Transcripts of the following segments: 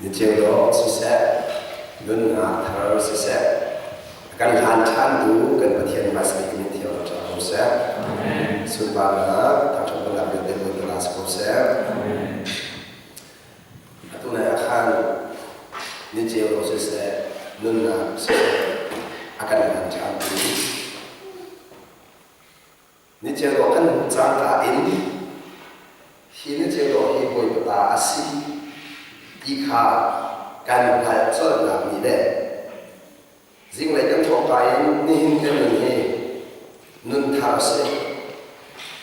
Ni ceu dawh siseh, nunnak thar siseh, a kan hlan ṭhantu kan Pathian hmaisabik min thiang ṭha ko seh. Sunparnak thangṭhatnak vialte Bawipa ta si ko seh. Atu nai ah khan ni ceu dawh siseh, nunnak siseh, a kan hlan ṭhantu Ni ceu dawh kan hmuh cangka in hi ni ceu dawh hi Bawipa ta a si ti kha kan hngalh colhnak nih le zinglei kan thawhka in nihin kan nun hi nun thar a si,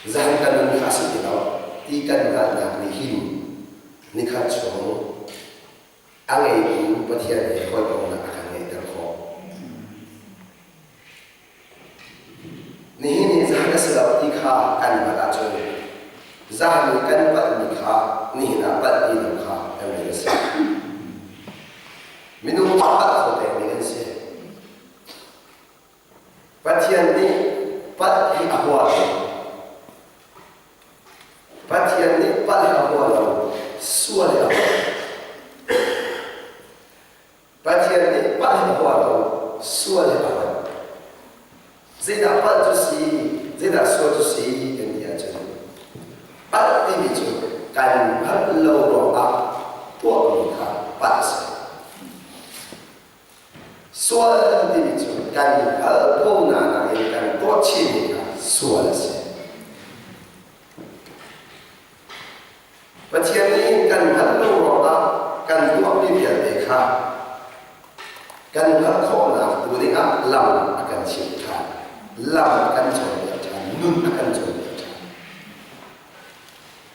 zan kan nun kha a si ti lo ti kan hngalhnak nih hin nikhat chung a ngeitu Pathian he hawikomhnak a kan ngeihter khawh. Nihin hi zan a si lo ti kha kan hngalh ahcun zan i kan palhmi kha nihin ah palh ti lo kha kan rel a si. Minung cu palh kho pengmi kan si. Pathian nih palh hi a hua lo. Pathian nih palh hi a hua lo, sual hi a hua. Pathian nih palh hi a hua lo, sual hi a huat. Zeidah palh cu si, zeidah sual cu si kan ti ahcun palh timi cu kan hngalh lo ruangah tuahmi kha palh a si. Sual timi cu kan hngalh ko nain kan tuah chihmi kha sual a si. Pathian nih kan hngalh lo ruangah kan tuahmi vialte kha kan hngalh khawhnak tu dingah lam a kan chimh ṭhan, lam a kan cawnpiak ṭhan, nun a kan cawnpiak ṭhan.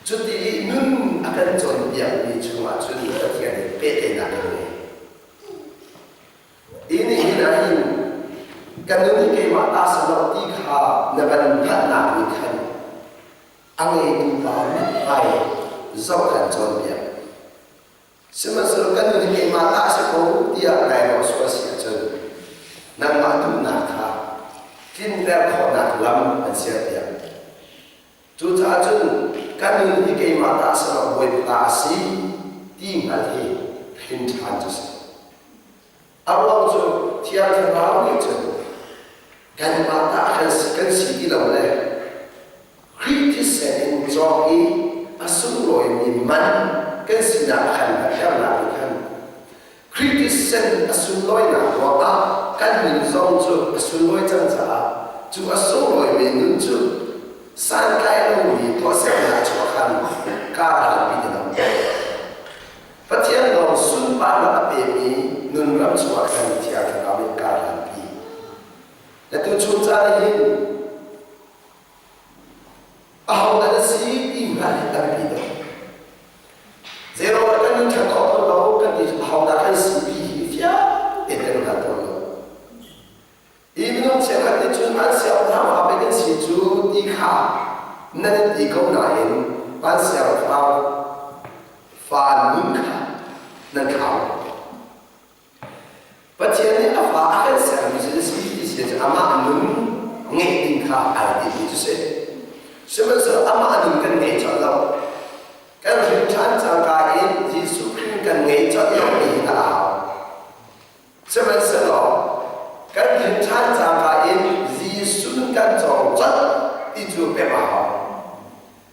Cuti i nun a kan cawnpiakmi chungah cun Pathian nih pehtlaihnak a ngei. Hi nih hin ahhin kan nun hi keimah ta si lo ti kha na kan hngalhnak nih khan a ngeitu pa mithmai zoh kan cawnpiak. Sihmanhsehlaw kan nun hi keimah ta a si ko tiah nai ruah sual si ahcun nangmah duhnak kha tlinter khawhnak lam an serpiak. Cucaah cun kan nun hi keimah ta a si lo, Bawipa ta a si ti hngalh hi hrin ṭhan cu si. A ruang cu Thiang Thlarau nih cun kanmah ta kan si, kan si ti lo le Khrih thisen in cawk i a sunglawimi man kan sinak a kan hngalhternak nih khan Khrih thisen a sunlawinak ruangah kan nun zong cu a sunlawi cang caah cu a sunglawimi nun cu santlai lomi tuahsernak chuah khan kaa hlanpi ti lo. Pathian lawng sunparnak a pemi nunram chungah khan Thiang Thlarau nih kaa hlanpi. Na tuchun caan hin Ahodah na si ti hngalh hi tampi deuh. Zeiruangah kan nun ṭhat khawh tawn lo kan ti cu ahodah kan si ti hi fiang tein kan hngal tawn lo. Hi minung cheukhat nih cun an siangpahrang fa pei kan si cu ti kha nan in ti ko nain van siangpahrang fa nun kha nan thlau. Pathian nih a fa a kan sermi cu si ti si cu amah nun ngeih ding kha ai tinhmi cu si. Sihmanhsehlaw amah nun kan ngei colh lo. Kan hrin ṭhan cangka in Jesuh Khrih kan ngei colh lo ti hi a hau. Sihmanhsehlaw kan hrin ṭhan cangka in Jesuh kan cawng colh ti cu pek a hau.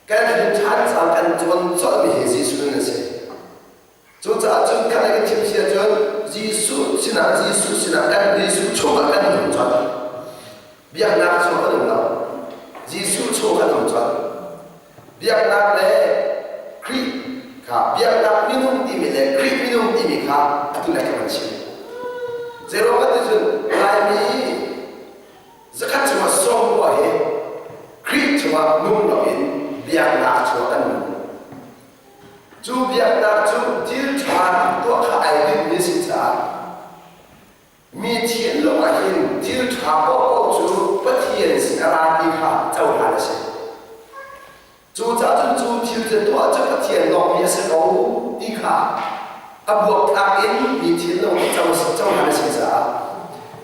Kan hrin ṭhan cang kan cawn colhmi hi Jesuh nun a si. Cucaah cun khat kan chim si ahcun Jesuh sinah Jesuh sinah kan Jesuh chungah kan nung colh. Biaknak chung kan um lo. Jesuh chung kan um colh. Biaknak le Khrih kha biaknak minung timi le Khrih minung timi kha atu le kan chim. Zeiruang ah ti cun Laimi zakhat chungah sawm rua hi Khrih chungah nung loin biaknak chungah kan nung. Cu biaknak cu thil ṭha tuah kha ai timhmi a si caah mi thinlung ah hin thil ṭha paohpaoh cu Pathian sin a ra ti kha cohlan a si. Cucaah cun cu thil cu tuah cu Pathian lawngmi a si ko ti kha a buaktlak in mi thinlung nih cohlan a si caah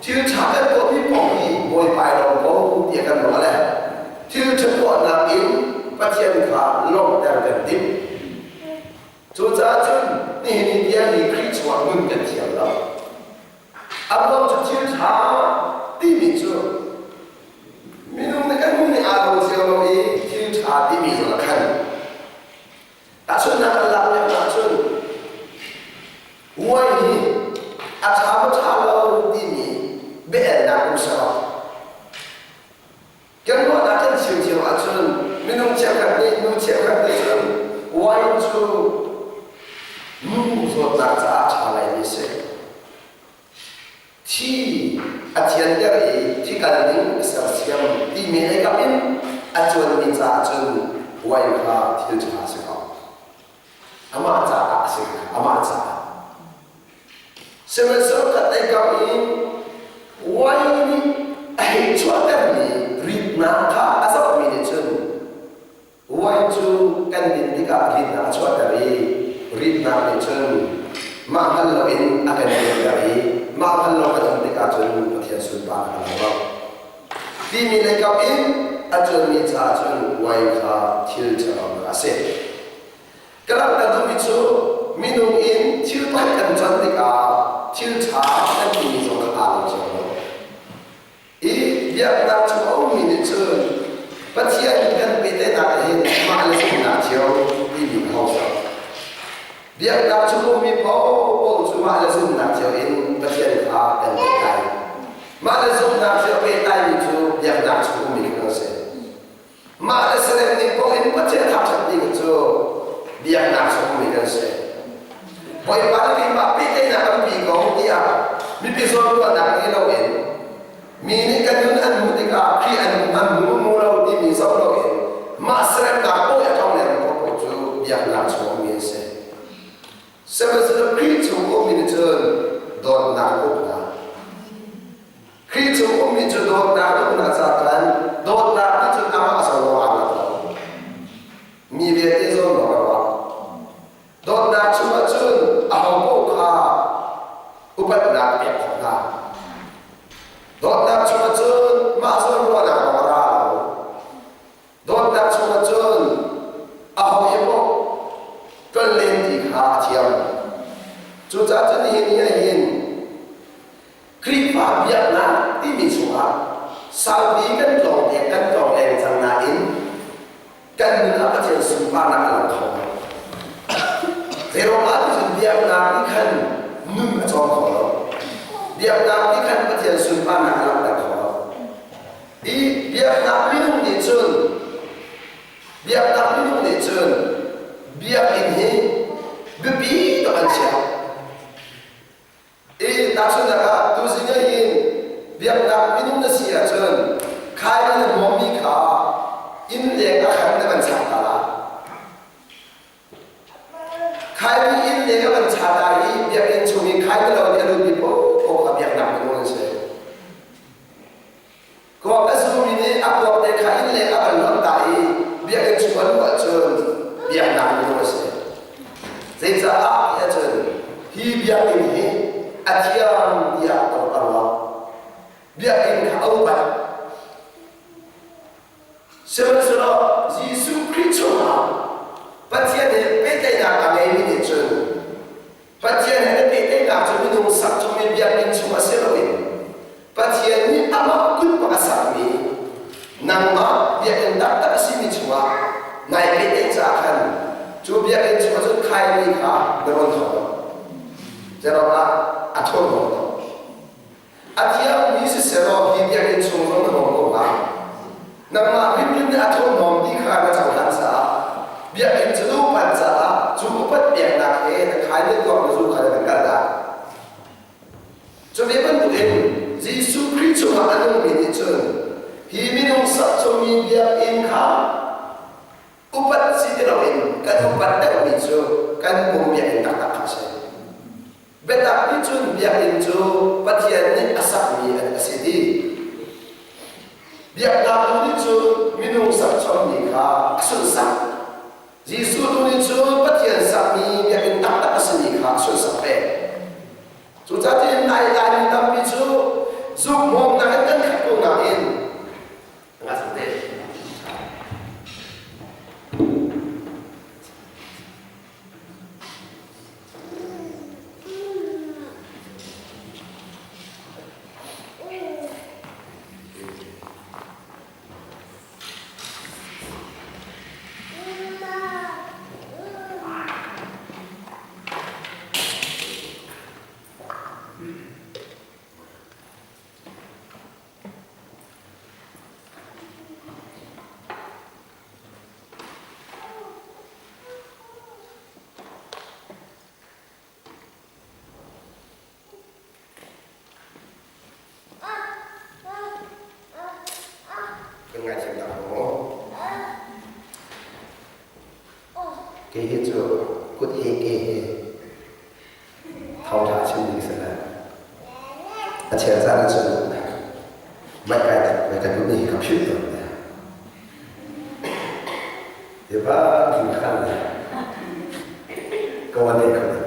thil ṭha kan tuahmi paoh hi Bawipa i lawm ko tiah kan ruah le thil ṭha tuahnak in Pathian kha lawmhter kan timh. Cucaah cun nihin ni tiang hi Khrih nun kan thiam lo. A ruang cu thil ṭha timi cu minung nih kan nun nih aa lo cio lo i thil ṭha timi zong a khan. Tahchunhnak kan lak lio ahcun Wine hi a ṭha maw ṭha lo timi biaelnak um sawh. Kan ruahnak kan chim cio ahcun minung cheukhat nih nu cheukhat nih cun wine cu nu zawtnak caah ṭha ngaimi a si. Thi a thianter i thi kal ning a sersiam timi lei kap in a cuanmi caah cun wine kha thil ṭha a si ko. Amah caah a si amah caah. Sihmanhsehlaw khat lei kam i wine nih a hei chuahtermi ritnak kha a zohmi nih cun wine cu kan din tikah ritnak a chuahter i ritnak nih cun mah hngal loin a kan dinter i mah hngal lo kan um tikah cun Pathian sunparnak a lo lo. Timi lei kam in a cuanmi caah cun wine kha thil ṭhalo a si. Ka langhter duhmi cu minung in thil pakhat kan can tikah thil ṭha kan timi zong kha aa lo cio lo. I biaknak chung a ummi nih cun Pathian kan pehtlaihnak ah hin mah le zumhnak cio timi a hau lo. Biaknak chung ummi paohpaoh cu mah le zumhnak cio in Pathian kha kan pehtlai. Mah le zumhnak cio pehtlaimi cu biaknak chung ummi kan si. Mah le serem ning paoh in Pathian thangṭhat ding cu biaknak chungmi kan si. Bawipa nih keimah pehtlaihnak kan pi ko tiah mipi zawnruahnak ngei loin mi nih kan nun an hmuh tikah Khrih an an hmu hmu lo timi zoh loin mah seremnak paoh i a tong lengmang paohpaoh cu biaknak chungmi an si. Sihmanhsehlaw Khrih chung ummi nih cun dawtnak uknak Khrih chung ummi cu dawtnak na um ah khan dawtnak nih cun amah zawn lawng aa ruat lo. Mi vialte zawn lawng a ruat. Dawtnak chungah cun aho paoh kha upatnak pek khawh hna. Dawtnak chungah cun mah zawn ruahnak lawng a ra lo. Dawtnak chungah cun aho he paoh ṭuan ti kha a thiam. Cucaah cun nihin ni ah hin Khrihfa biaknak timi chungah saupi kan tlawng leng kan tlawng leng cang nain kan nun ah Pathian sunparnak a lang kho lo. Zeiruangah ticun biaknak nih khan nun a cawm kho lo. Biaknak nih khan Pathian sunparnak a langhter kho lo. I biaknak minung nih cun biaknak minung nih cun biakinn hi biapi tuk an chiah. I tahchunhnak ah tuzing ah hin biaknak minung na si ahcun khai na hmawmmi kha inn leng ah khan na van chak ta la. Khaimi inn leng a van cha ta i biakinn chung i khai na lo nih a lutmi paohpaoh kha biaknak minung an si. Kuak a zumi nih a kuak te kha inn leng a van lonh ta i biakinn chung a luh ahcun biaknak minung a si. Zeicaah ti ahcun hi biakinn hi a thiang tiah a ruah. Biakinn kha a upat. Sihmanhsehlaw Jesuh Khrih chungah Pathian he pehtlaihnak a ngeimi nih cun Pathian he na pehtlaihnak cu minung sak chungin biakinn chungah si loin Pathian nih amah kut bak a sakmi nangmah biakinn taktak a simi chungah nai pehtlaih caah khan cu biakinn chungah cun khaimi kha na rawn kho lo. Zeruangah a thurhnawm lo. A thiangmi siselaw hi biakinn chung zong na hawng ko hnga. Nangmah hrimhrim nih a thurhnawm ti kha na cohlan caah biakinn cu na upat caah cu upat peknak he na khai na tuak na zu kha na kan kal dah. Cu ve bantukin Jesuh Khrih chungah a nungmi nih cun hi minung sak cungmi biakinn kha upat si ti loin kan upat deuhmi cu kan pum biakinn taktak kha a si. Biatak nih cun biakinn cu Pathian nih a sakmi a si ti. Biaknak tu nih cun minung sak chommi kha a sunsak. Jesuh tu nih cun Pathian sakmi biakinn taktak a simi kha a sunsak ve. Cucaah nai Laimi tampi cu zukmawmnak in kan khat ko nain Kei hi cu kut he ke he thawngṭha chim ding si lai. A chel caan ahcun mei kai mei ka duh hi ka philh tawn te. Tiva king khan le ka wan kho deuh.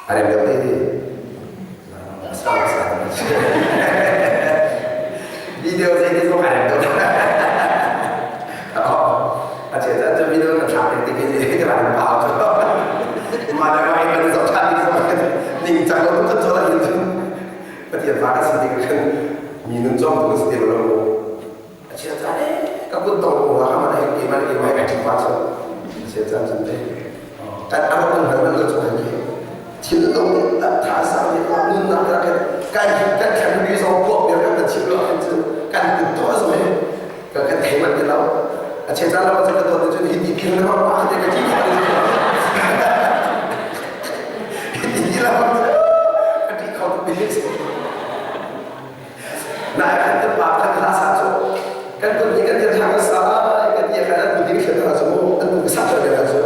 A rem deuh te ti. Video zei ti zong a rem deuh. A che caan cu video kan thlak tik hi ka rak pau cu. Ma le ma in kan zoh ṭhan ding zong ning cang lo tuk kan cawl ahhin cun Pathian fa kan si tik khan mi nun cawm tu kan si ti lo. A chia caan eh ka kut tong ko ha man ai ke man ke mai kai pa cu. A chia caan cun te kan aro kan hal man lo cu kan ke thil lo tak tha sang ni nun nak kan kan kan kan mi zong puak bir kan kan chim lo kan cu kan kut to zo he kan kan thei man ti lo. A chia caan lo cu ka to cun hi ti pi na ma te ka ti kho ti ti lo ka ti kho ti Nai khat kan pa khat hla sa cu kan kut nih kan thil thang sa kan ti khan an kut nih thil thang cu an kut sa cu kan cu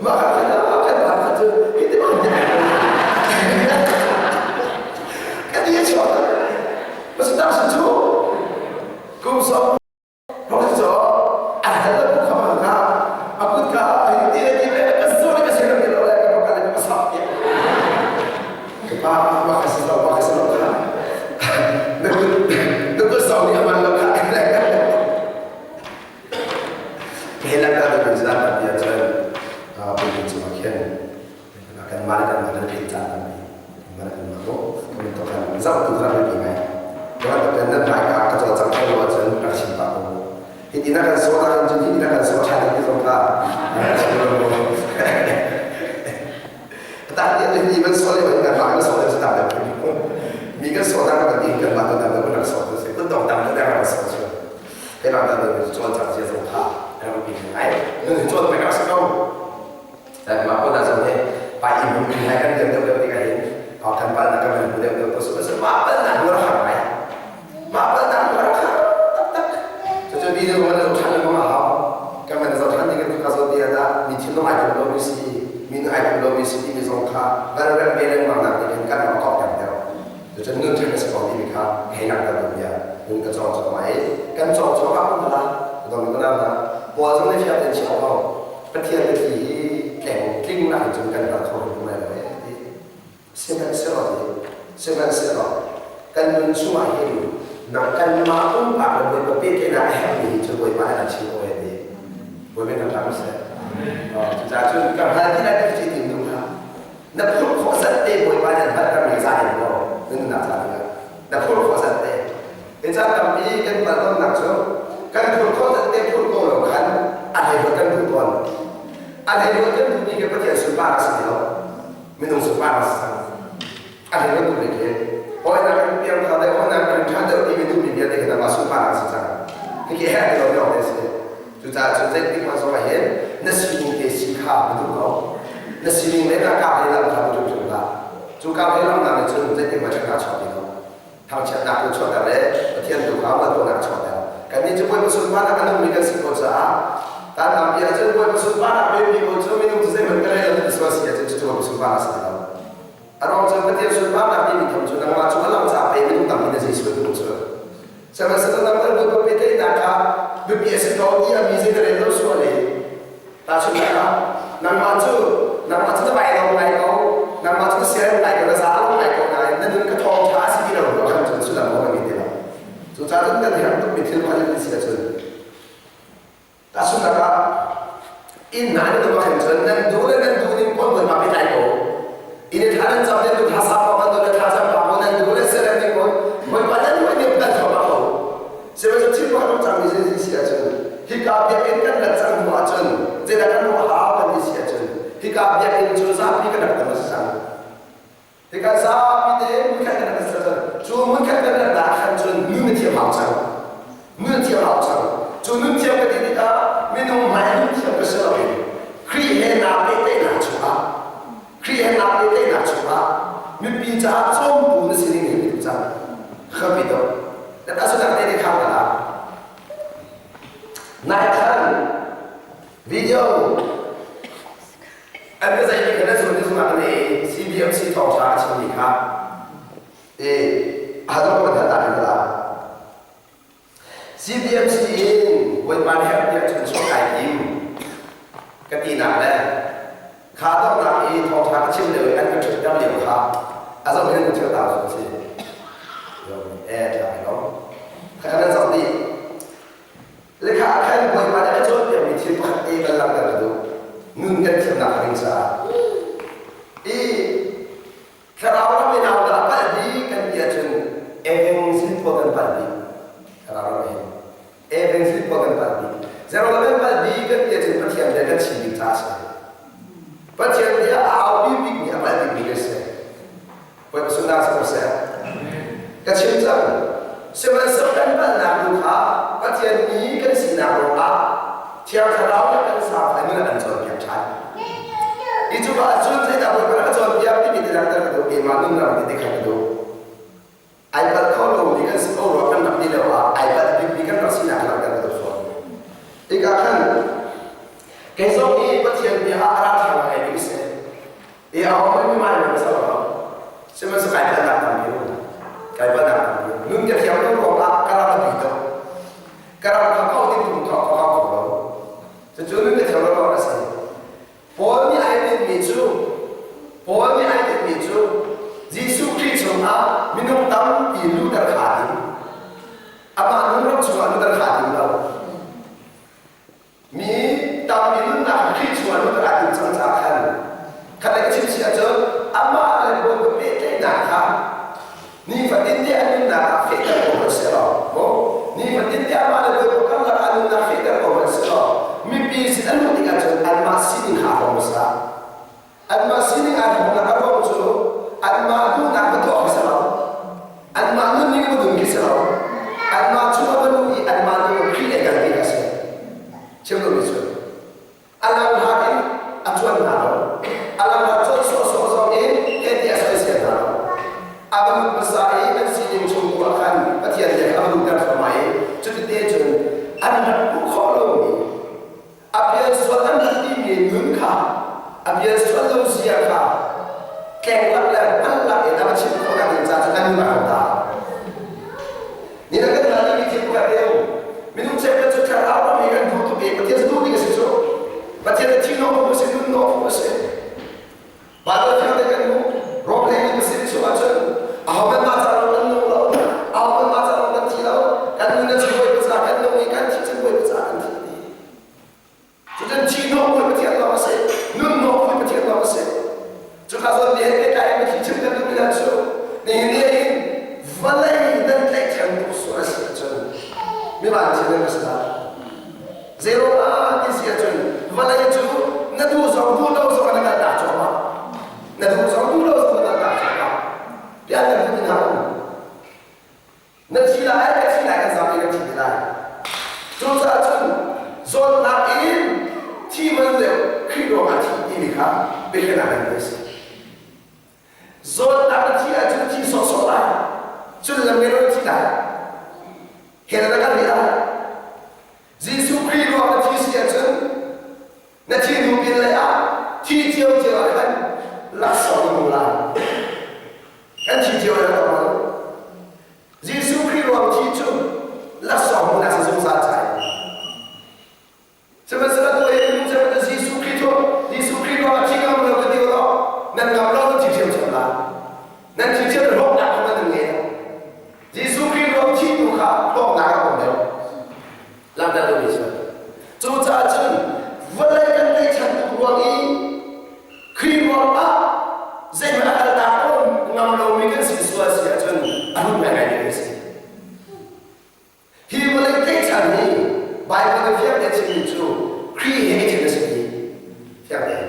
mah kha khan kan pa khat cu hi ti bang kan ti chuak pastor cu kum som Zoh tu kha biapi ngai. Kan nan hmaika ka cawlcangh kho lo ahcun rak chim pah ko. Hiti na kan sawh ahcun cun hiti na kan sawh ṭhan ti zong kha tak ti hi man sawh le kan mah kan sawh le tam deuh mi kan sawh tak kan ti kan mah tam deuh kan sawh tu si kun tong tam deuh kan sawh chu he bang tam deuh cawlcangh cia zong kha rak pi ngai nun cawl peng a si ko. Dan mah pun azam he pai in hung hai kan deuh deuh deuh tikah hin kan pal nak kan hmu deuh deuh to so mah pal nak hmu rak ngai mah pal nak hmu rak tak tak cu bi deuh man zo than ma hau kan man zo than ding kan ka zo ti ada mi thin lo ai lo mi si mi nu ai lo mi si ti mi zong kha van rem ve lengmang nak nih kan kan kok tam deuh cu nun than se ko ti mi kha hei nak ta bia nun ka chong chong mai kan chong chong ka pun la dong ko na na pawl zong ne fiat in chao ko Pathian biathli hi tleng nak in cun kan hngal kho hrim lai lo ee ti. Sihmanhsehlaw ti sihmanhsehlaw kan nun chungah hin nang kanmah pumpak le Bawipa pehtlaihnak a herhmi hi cu Bawipa nih a chim ko ee ti. Bawipa nih kan seh. Cucaah cun ka hngal ti lai ti tim dum hlah. Na phurh khawh zat te Bawipa nih an hngalhtermi za in maw na nunnak ca dingah. Na phurh khawh zat te. Hi caan tampi kan palh tawnnak cu kan phurh khawh zat te phurh ko lo khan a hleivuat kan duh tawn. A hleivuat kan duhmi khi Pathian sunparnak a si ti lo. Minung sunparnak a si cang. A hleivuat duhmi khi hawinak kan piangthar deuh, hawinak kan ṭha deuh timi duhmi vialte khi nangmah sunparnak a si cang. Hiki herh ti lo lawng te a si. Cucaah cun zeitik hmanh zong ah hin na sining te si kha na duh ko. Na sining le na kap lehlam kha na duh ṭung hlah. Cu kap lehlam nak nih cun zeitik hmanh ṭhatnak chuak ti lo. Thangchiatnak tu chuahter le Pathian tu kha uantunak chuahter. Kannih cu Bawipa sunparnak a nungmi kan si ko caah tan tampi ahcun Bawipa sunparnak pemi ko cu minung cu zeihmanh ka rel lo ti sual si ahcun cucu Bawipa sunparnak a si lo. A ruang cu Pathian sunparnak timi tham cu nangmah cu a lang caah pei minung tampi na Jesuh an hmuh cu. Sihmanhsehlaw nang tal Bawipa pehtlaihnak kha biapi a si ko ti a mi zei ka rel lo sual i Tahchunhnak ah, nangmah cu nangmah cu na vai lo ngai ko, nangmah cu na siarem ngai ko, na za lo ngai ko nain na nun ka thawngṭha a si ti lo ruah khan cun sullam a ngei ti lo. Cucaah cun kan herh tukmi thil pakhat in si ahcun tahchunhnak ah inn hna nan um ahkhan cun nan duh le nan duh ning pawl ma pehtlai ko. Inn i thla nan cam nan duh thla sa pa nan duh le thla cam pa ko nan duh le siarem ning pawl Bawipa nan duh ning kan thawng ko. Sihmanhsehlaw thil pakhat um cangmi zei si ahcun hika biakinn kan rat cang hnu ahcun zeidah kan ruah hau kan ti si ahcun hika biakinn cu zapi kan rak ton a si cang. Hika zapi te hmunkhat kan rak si cang. Cu hmunkhat kan rat ah khan cun nun na thiam hau cang. Nun thiam hau cang. Cu nun thiam ka ti tikah minung hmai nun thiam ka si loin Khrih he naa pehtlaihnak chungah Khrih he naa pehtlaihnak chungah mipi caah cawmtu na si ding hi biapi cang. Khapi to. Na ta sunak te te khang la. Nai khan video an ka zeih mi kha na zun ni zungah kan i CBMC thawngṭha a chimmi kha i a kan hal ta in la. CBMC in Bawipa nih herh tiah cun chuak kai tim ka tinak le kha donghnak i thawngṭha ka chim lio i an ka ṭhutter lio kha a zoh hin ka ṭhial ta cu si. E ṭha lo. Kha kan zoh dih. Le kha khan Bawipa nih a cawnpiakmi thil pakhat te kan langhter ka duh. Nun kan thiamnak ding caah. I thlarau ram in dah palh bik kan ti ahcun evangelist pawl kan palh bik. Thlarau ram hin evangelist pawl kan palh bik. Zeruah kan palh bik kan ti ahcun Pathian bia kan chim bik caah a si. Pathian bia a aupi bik mi a palh bik mi kan si. Bawipa sunnak si ko seh. Ka chim cang. Sihmanhsehlaw kan palhnak tu kha Pathian mi kan sinak ruangah Thiang Thlarau nih kan samfai nun a kan cawnpiak ṭhan. Hi cu ah cun zeidah Bawipa nih a cawnpiak timi te langhter ka duh, keimah nunram ti te kha ka duh. Ai palh kho lomi kan si ko rua kan rak ti lio ah ai palh bikmi kan rak sinak langhter ka duh fawn. Tikah khan kei zong hi Pathian bia ah a ra ṭha ngai mi si. I a hong mi mai nan sa lo. Sihmanhsehlaw kai palhnak tampi um. Kai palhnak tampi um. Nun ka thiam lo ruangah ka ram a pi tuk. Ka ram kha kau ding tum kha ka kau kho lo. Cucu nun ka thiam lo ruangah a si. Paul nih ai tinhmi cu Paul nih ai tinhmi cu Jesuh Khrih chungah minung tampi luter kha ding. Amah nunram chungah luter kha ding lo. Mi tampi nunnak Khrih chungah luter aa tim cang caah khan khat le ka chim si ahcun amah le Bawipa pehtlaihnak kha nifatin te a nunnak ah fehter ko hmanh seh law nifatin te amah le Bawipa karlak ah nunnak fehter ko hmanh seh law mipi sin an luh tikah cun anmah sining kha a hong hmasa. Anmah sining aa thawknak a ruang cu anmah duhnak va tuah khi si lo. Anmah nunning va nun khi si lo. Anmah chung a va luh i anmah nun Khrih le kalpi kha a si. Chim duhmi cu a langhnak in a cuan hna lo. A langhnak cuan sawhsawh zong in heh tiah a soisel hna lo. A va lut hmasa i an sining chung tu ah khan Pathian nih a va luhter thluahmah i cuti cun an rak hmuh khawh lomi A pialsual an rak timi nun kha a pialsual lo zia kha tleng lak le hman lak in a va chim khawh nak ding ca cu kan nun a hau ta. Ni na kan hal mi thil pakhat deu minung cheukhat cu thlarau ram hi kan duh tuk i Pathian cu duh ding a si cu. Pathian cu thi nawh phu a si, nun nawh phu a si. Baibal thiang te kan hmuh. Rom lei nih Muslim chung ahcun ahohmanh mah ca lawng kan nung lo, ahohmanh mah ca lawng kan thi lo, kan nun a thi Bawipa ca kan nung i kan thi cun Bawipa ca kan thi ti. Cucun thi hnawh pui Pathian lawng a si, nun hnawh pui Pathian lawng a si. Cuka zawn ni he pehtlai in thi chim kan duhmi hna cu nihin ni hin vawlei nan tlaihchan tuk sual a si ahcun mi van thin nan si lai. Zeiruangah ti si ahcun vawlei cu na duh zong duh lo zong na kaltak cuahmah. Na duh zong duh lo zong na kaltak cuahmah. Pian na duh hna um. Na thi lai, ka thi lai, kan zapi kan thi te lai. Cucaah cun zawtnak in thi man deuh Khrih ruangah thi timi kha biakhiahnak kan ngei si. Zawtnak na thi ahcun thi sawhsawh lai. Cun lam ngei lo thi lai. Hell na kal rih lai. Jesuh Khrih ruang na thi si ahcun na thi hnu pin lei ah thi cio cio ah khan laksawng na hmu lai. Kan thi cio le kan lo. Jesuh Khrih ruang thi cu laksawng hmuhnak si zungzal cai. Sihmanhsehlaw tu hi minung cu Jesuh Khrih cu Jesuh Khrih ruangah thi ngam lo ka ti law nan ngam lo nan thi ṭhiamṭhiam lai. Nan thi ṭhiam hlawknak kha nan ngei lo. Jesuh Khrih ruang thi tu kha hlawknak a um deuh. Langhter duhmi cu. Cucaah cun vawlei kan tlaihchan tuk ruang i Khrih ruangah zeihmanh a kaltak ko ngam lomi kan si sual si ahcun a hlut ngaingai mi kan si. Hi vawlei tlaihchan hi Baibal nih fiang tein chimmi cu Khrih he i then a si ti fiang tein.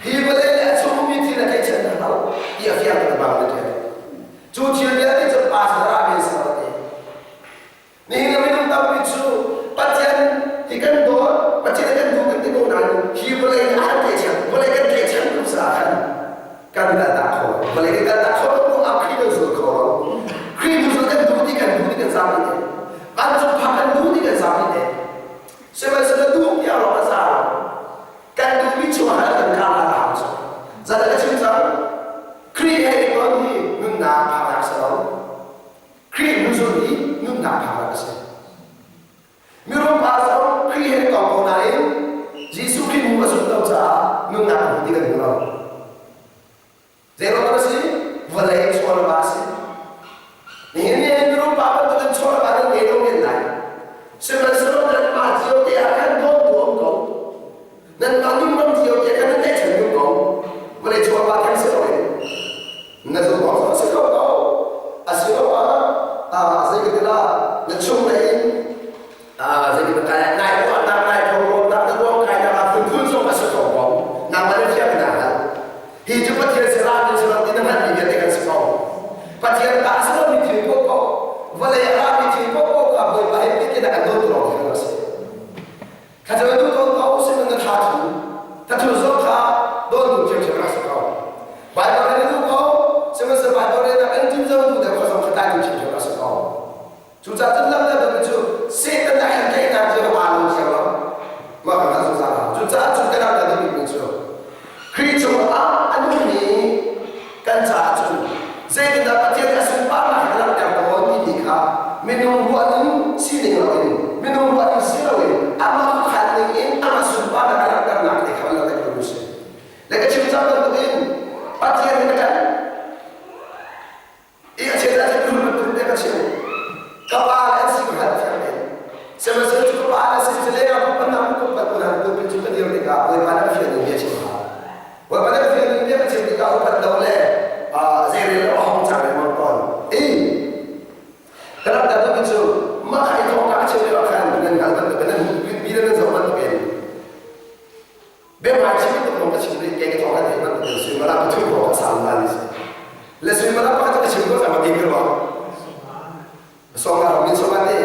Hi vawlei le a chungmi thil a tlaihchan hna lo ti a fiang tein bang na ṭial. Cu thil vialte cu pa sin ah mi an ser ti. Nihin ah minung tampi cu Pathian hi kan dawt, Pathian hi kan duh kan ti ko nain hi vawlei nih a kan tlaihchan, vawlei kan tlaihchan tuk caah khan kan kaltak kho lo. Vawlei kan kaltak kho lo ruangah Khrih kan zul kho lo. Khrih nu zul kan duh ti kan duh ti kan zapi te. Vancung phak kan duh ti kan zapi te. Vawlei chawlva a si. Nihin ni hin mirum pa bantukin chawlva nan ngei lo men lai. Sihmanhsehlaw nanmah cio te ah khan dawtu um ko. Nanmah nunram cio te khan nan tlaihchan duh ko. Vawlei chawlva theng si loin na zumh awk a si ko ko. Asiloah zei ka ti la na chunglei in zeitin kai nai ruahnak nai thawngrawtnak na ruang kainak ah phunphun zong a si kho ko. Nangmah na thiam na hal. Hi cu Pathian sirah ni sirah ti na hngalhmi vialte kan si ko. Pathian ta a si lomi thil paohpaoh, vawlei a rami thil paohpaoh kha Bawipa he pehtlaih kan dawt lawng hi a si. Kha cu na duh tawn ko sihmanhsehlaw na tha thu. Tha thu zong kha dawn duh ṭhiamṭhiam a si ko. Baibal na duh ko, sihmanhsehlaw Baibal relnak an tim zong duh deuh kha zong kha tlai duh ṭhiamṭhiam a si ko. Cucaah cun lamkaltu cu Satan a kan tlaihnak cu aa lo thiang lo. Mah kan hngalh zungzal hau. Cucaah cu kan rak kan duhmi cu Khrih cungah a nungmi kan caah cun zeitindah Pathian a sunparnak hi a langhter tawn timi kha minung ruahning sining loin minung ruahning si loin amah khuakhan ning in amah sunparnak a langhternak te kha an langhter tu si. Le ka chim cang bantukin Pathian nih a kan I a chel ahcun phun bantuk te ka chim. Ka pa le an si ka hngalh thiam men. Sihmanhsehlaw cu ka pa le si cu leng ah kan nak kum kan unau pulpit cu ka dir tikah Bawipa nih a fial ning bia chim hau. Bawipa nih a fial ning bia ka chim tikah upat lo le zeirel lo a hong cang lengmang tawn. I ka rak dah cu mah kha i thawk ka chim lio ah khan nan hngal bantuk in nan mi le nan zoh bantuk in Biahmai chim tuk lawng ka chim rih kei ka thawng kan theih bantuk in suimilam pathum hrawng ka sang lan si. Le suimilam pakhat ka chim ko cang ma ti ka ruah. Songa ram in songa te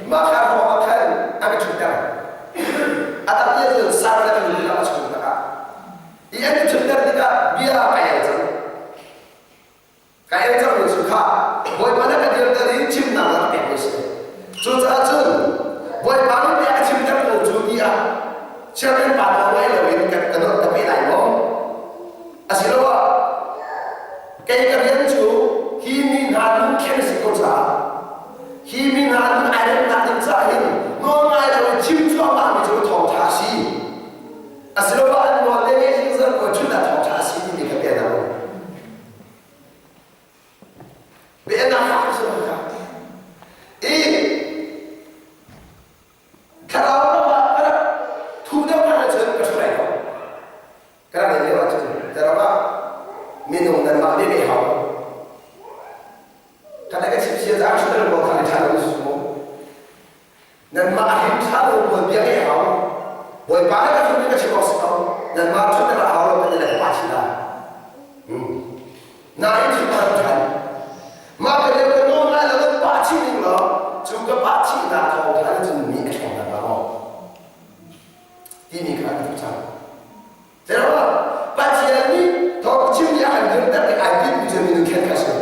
mah kha hrawng ah khan a ka ṭhutter. A tak ti cun sang le kan lila a chung takah. I an ka ṭhutter tikah bia ka el cang. Ka el cangmi cu kha Bawipa na ka dirter i chimnak na ka pek mi si. Cucaah cun Bawipa nih bia a chimter ko cu ti ah chairman pa nawl ngai loin ka ka nawl ka pe lai maw? Asiloah kei ka rian cu hi mi hna lungkhen a si ko caah hi mi hna lung ai remnak ding caah hin nawl ngai loin chim cuahmah mi cu thawngṭha a si. Asiloah an nawl le ngeih zungzal ko cun ah thawngṭha a si timi kha bia na um. Bianak fak si lo kha. I thlarau ram ah ka rak thu deuh hna ahcun ka ṭhu lai lo. Ka rak lio ahcun ka ram ah minung nanmah bia hau. Ka ka chim sia caah ṭhu lo kha ṭha lo su mu. Nanmah hin ṭha lo pawl bia ngeih hau. Bawipa le ka thun ka chim awk si ko. Nanmah ṭhut na hau lo kan i le pa chi la. Nain cu ka ṭhan. Mah ka lio ka nawl lai lo pa chi ning law cu ka pa chi nak thawng khan cun mi a ṭhawng nak maw timi kha ka duh cang. Zeruah Pathian nih thawngchim nih a kan dirter i ai tinhmi cu minung khen kha a si.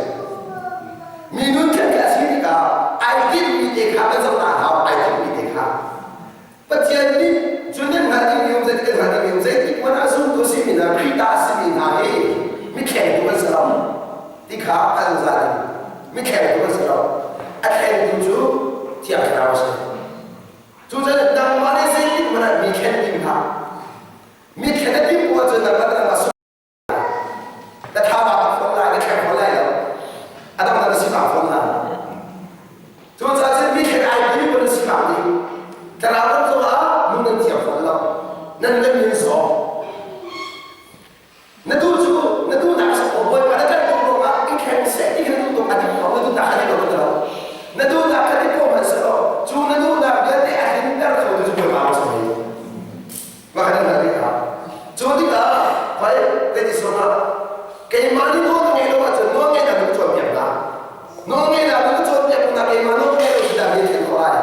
Minung khen kha a si tikah ai tinhmi te kha kan zoh ta hau ai tinhmi te kha. Pathian nih cu nan hngalh dingmi um zeitik kan hngalh dingmi um zeitik hmanh ah zumtu a simi hna Khrih ta a simi hna hi mithlengtu an si lo ti kha an zah ding. Mithlengtu an si lo. A thlengtu cu Thiang Thlarau a si. Cucaah nangmah nih zeitik hmanh ah mi thlen tim hlah. Mi thlen na timh bu ahcun nangmah nangmah sung na tha bak fawn lai, na thleng fawn lai lo. A dang na si bak fawn lai. Cucaah cun mi thlen ai timi pun na si bak ding. Thlarau ram zongah lung nan thiang fawn lo. Nan nan min zaw. Na duh cu na duhnak a si ko Bawipa na kan duh ruangah i thleng seh ti kha na duh tuk a dik ko na duhnak a dik lo ka lo na duhnak kha dik ko hmanh seh law cu na duhnak vialte a tlinter kho tu cu Bawipa a si mah kha nan hngalh rih hna cu tikah hoi kan i sawm ah keimah nih nawl ka ngeih lo ahcun nawl ngeihnak na ka cawnpiak hna nawl ngeihnak na ka cawnpiak hna keimah nawl ka ngeih lo si dah mi thlen khawh lai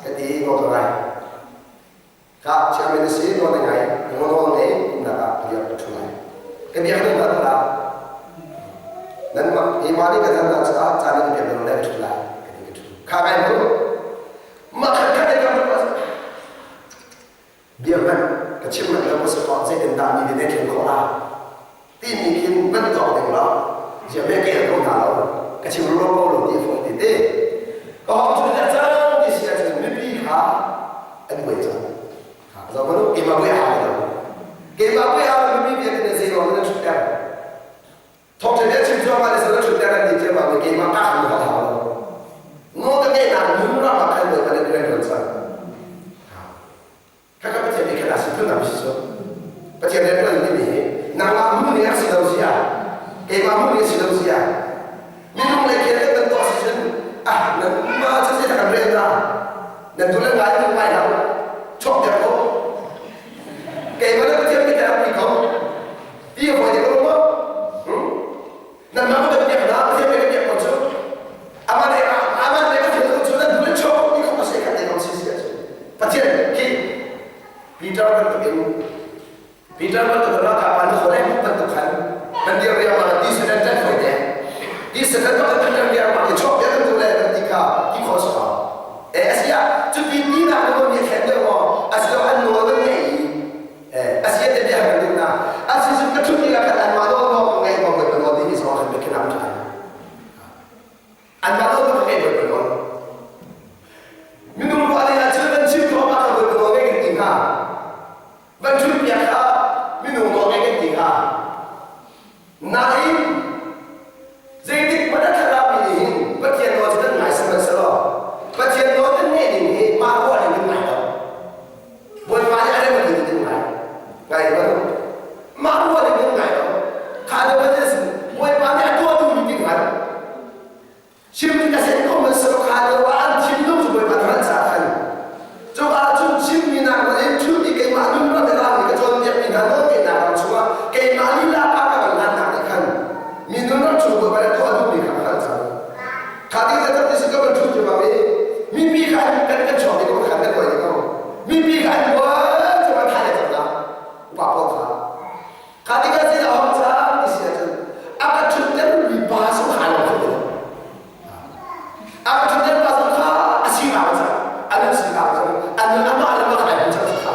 ka ti nawl ka ngai Ka chairman na si nawl na ngai nawl ngei umnak ah bia ka ṭhu lai. Ka bia ka hna la. Nanmah keimah nih ka zan na caah caan in bia nawl le ka ṭhu lai. Ka ti ka ṭhu. Kha ngai mu. Mah khat khat ka bia hmanh ka chim hmanh lo ka si ko zeitin dah mi nih thlen khawh la timi khin van tuak ding lo zia me ke ko hna lo ka chim ro ko lo ti fawi te te ka hong chu le cang ti si ahcun mipi kha an buai cang zo manu keimah buai hau lo keimah buai hau mipi vialte ne zei ruang nan thut ter thawk the chim zuam ma le Satan bak in kan bia bak i chuak bia kan duh le kan ti kha ti khawh si ko. E a si ah cuti tinak na mi thlen deuh maw a si lo an nawl kan ngei i a si te bia kan duh na a si cu ka ṭhut tikah khan anmah nawl maw ka ngaih maw ka nawl ding hi zong kan biakhinak ṭhan. Anmah nawl ka ngaih maw ka nawl. Minung ruah ding ahcun kan chim thluahmah ka nawl ka nawl ngei kan ti hnga. Van ṭhut piak kha minung nawl ngei kan ti hnga. Nain zeitik hmanh a thlarau nih hin Pathian nawl cu kan ngai sihmanhsehlaw Pathian nawl kan ngeih ning hi mah ruah ning kan ngai lo. Bawipa nih a rem a ti kan ngai. Ngai lo. Mah ruah ning kan ngai lo. Kha le Pathian Bawipa nih a tuah duhmi ti hngal. Chim ka sen ko man sero kha lio ah an thinlung cu Bawipa hngalh caah khan cu ahcun chimmi nak in ṭhut i keimah nun ram i rami ka cawnpiakmi hna nawlngeihnak ram chungah keimah lila pa ka van hlannak nih khan mi nun ram chung Bawipa nih tuah duhmi kha ka hngalh cang. Kha ti le tak ti si ka van ṭhut ṭhimam i mipi kha an kan kan chuak ding ko khan kan tuah ding ko mipi kha an buai cu an thai le cang na upa pawl kha Kha tikah zeidah a hong cang ti si ahcun a ka ṭhuttermi pa zong kha a lo kho ti lo. A ka ṭhutter pa zong kha a sinak a cang, a nun sinak a cang, a nun amah le mah kha ai hmu cang kha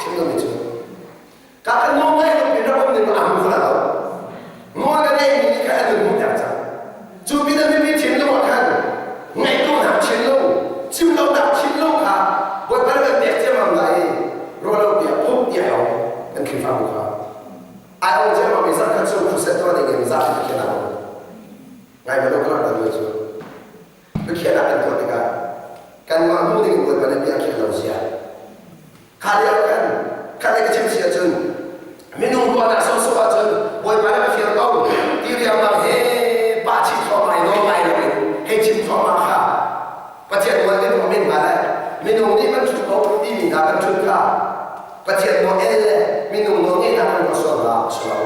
chim lomi cu. Ka kan nawl ngai lo pin rak um ding a hmu kho lo. Nawl ka ngeihmi nih khan a nun hmuhter cang. Cu pin a mipi thinlung ah khan ngaihtuahnak thinlung, chimlonak thinlung kha Bawipa nih kan pek ciammam lai i ruahlo piah phuk tiah lo kan Khrihfabu kha ai ong ciammam i zarh khat chung crusade tuah ding in zapi biakhiahnak um ngai maw ka langhter mi cu biakhiahnak kan tuah tikah kanmah hmu ding in Bawipa nih bia a khiah lo zia Kha lio khan khat le ka chim si ahcun minung ruahnak sawhsawh ahcun Bawipa nih ka fial ko ti riangmang he pa chim thluahmah i nawl ngai loin hei chim thluahmah kha Pathian nawl kan ruah men hnga le minung nih kan ṭhut ko timi hna kan ṭhut kha Pathian nawl el le minung nawl ngeihnak kan ruah sual hna a si lo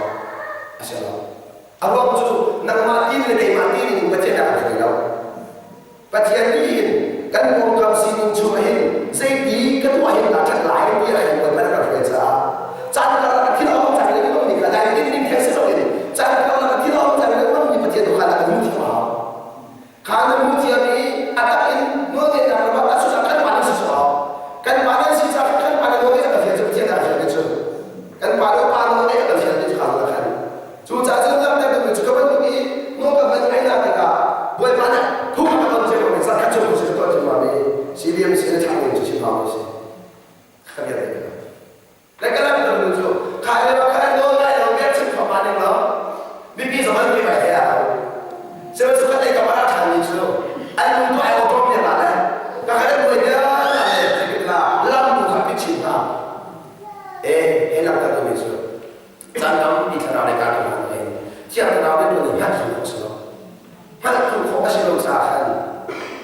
a si lo a ruang cu nangmah ti le keimah ti ning Pathian dah kan hruai lo Pathian nih hin kan pawngkam sining chung ah hin zeiti ka tuah hin dah ṭhat lai ti a kan Bawipa kan hruai caah caan karlak a thil a um cang lengmang mi kha dai ding ding theng si loin caan karlak a thil a um cang lengmang mi Pathian tu kha na kan hmu thiam a hau. Kha na hmu thiam i a tak in nawlngeihnak ram ah a cucaah kan pa nan si cu Kan pa nan si caah kan pa na nawlngeih a kan fial cu Pathian dah a fial cu. Kan pa le pa nawlngeih a kan fial ti cu kha khan Cucaah cun langhter duhmi cu ka bantuk i nawl ka hman ngaihnak tikah Bawipa nih phung a ka ton cio mi zarkhat chung si tuah cio mi CBMC na thlah ning cu chim hau si ka bia te le ka lam tu cu khai le khai nawl ngai lo bia chim kho ma ning lo mipi zong an pi mai he a sihmanhsehlaw khat lei kam ah ṭhan mi cu an lung tu ai awṭawm bia la le ka khat an buai bia la le lam tu kha pi chin hna e he lam ka tu mi cu Caan tampi thlarau lei kaa hna hin thiang thlarau nih tuan in hngalh khawh a si lo. Hngalh khawh a si lo caah khan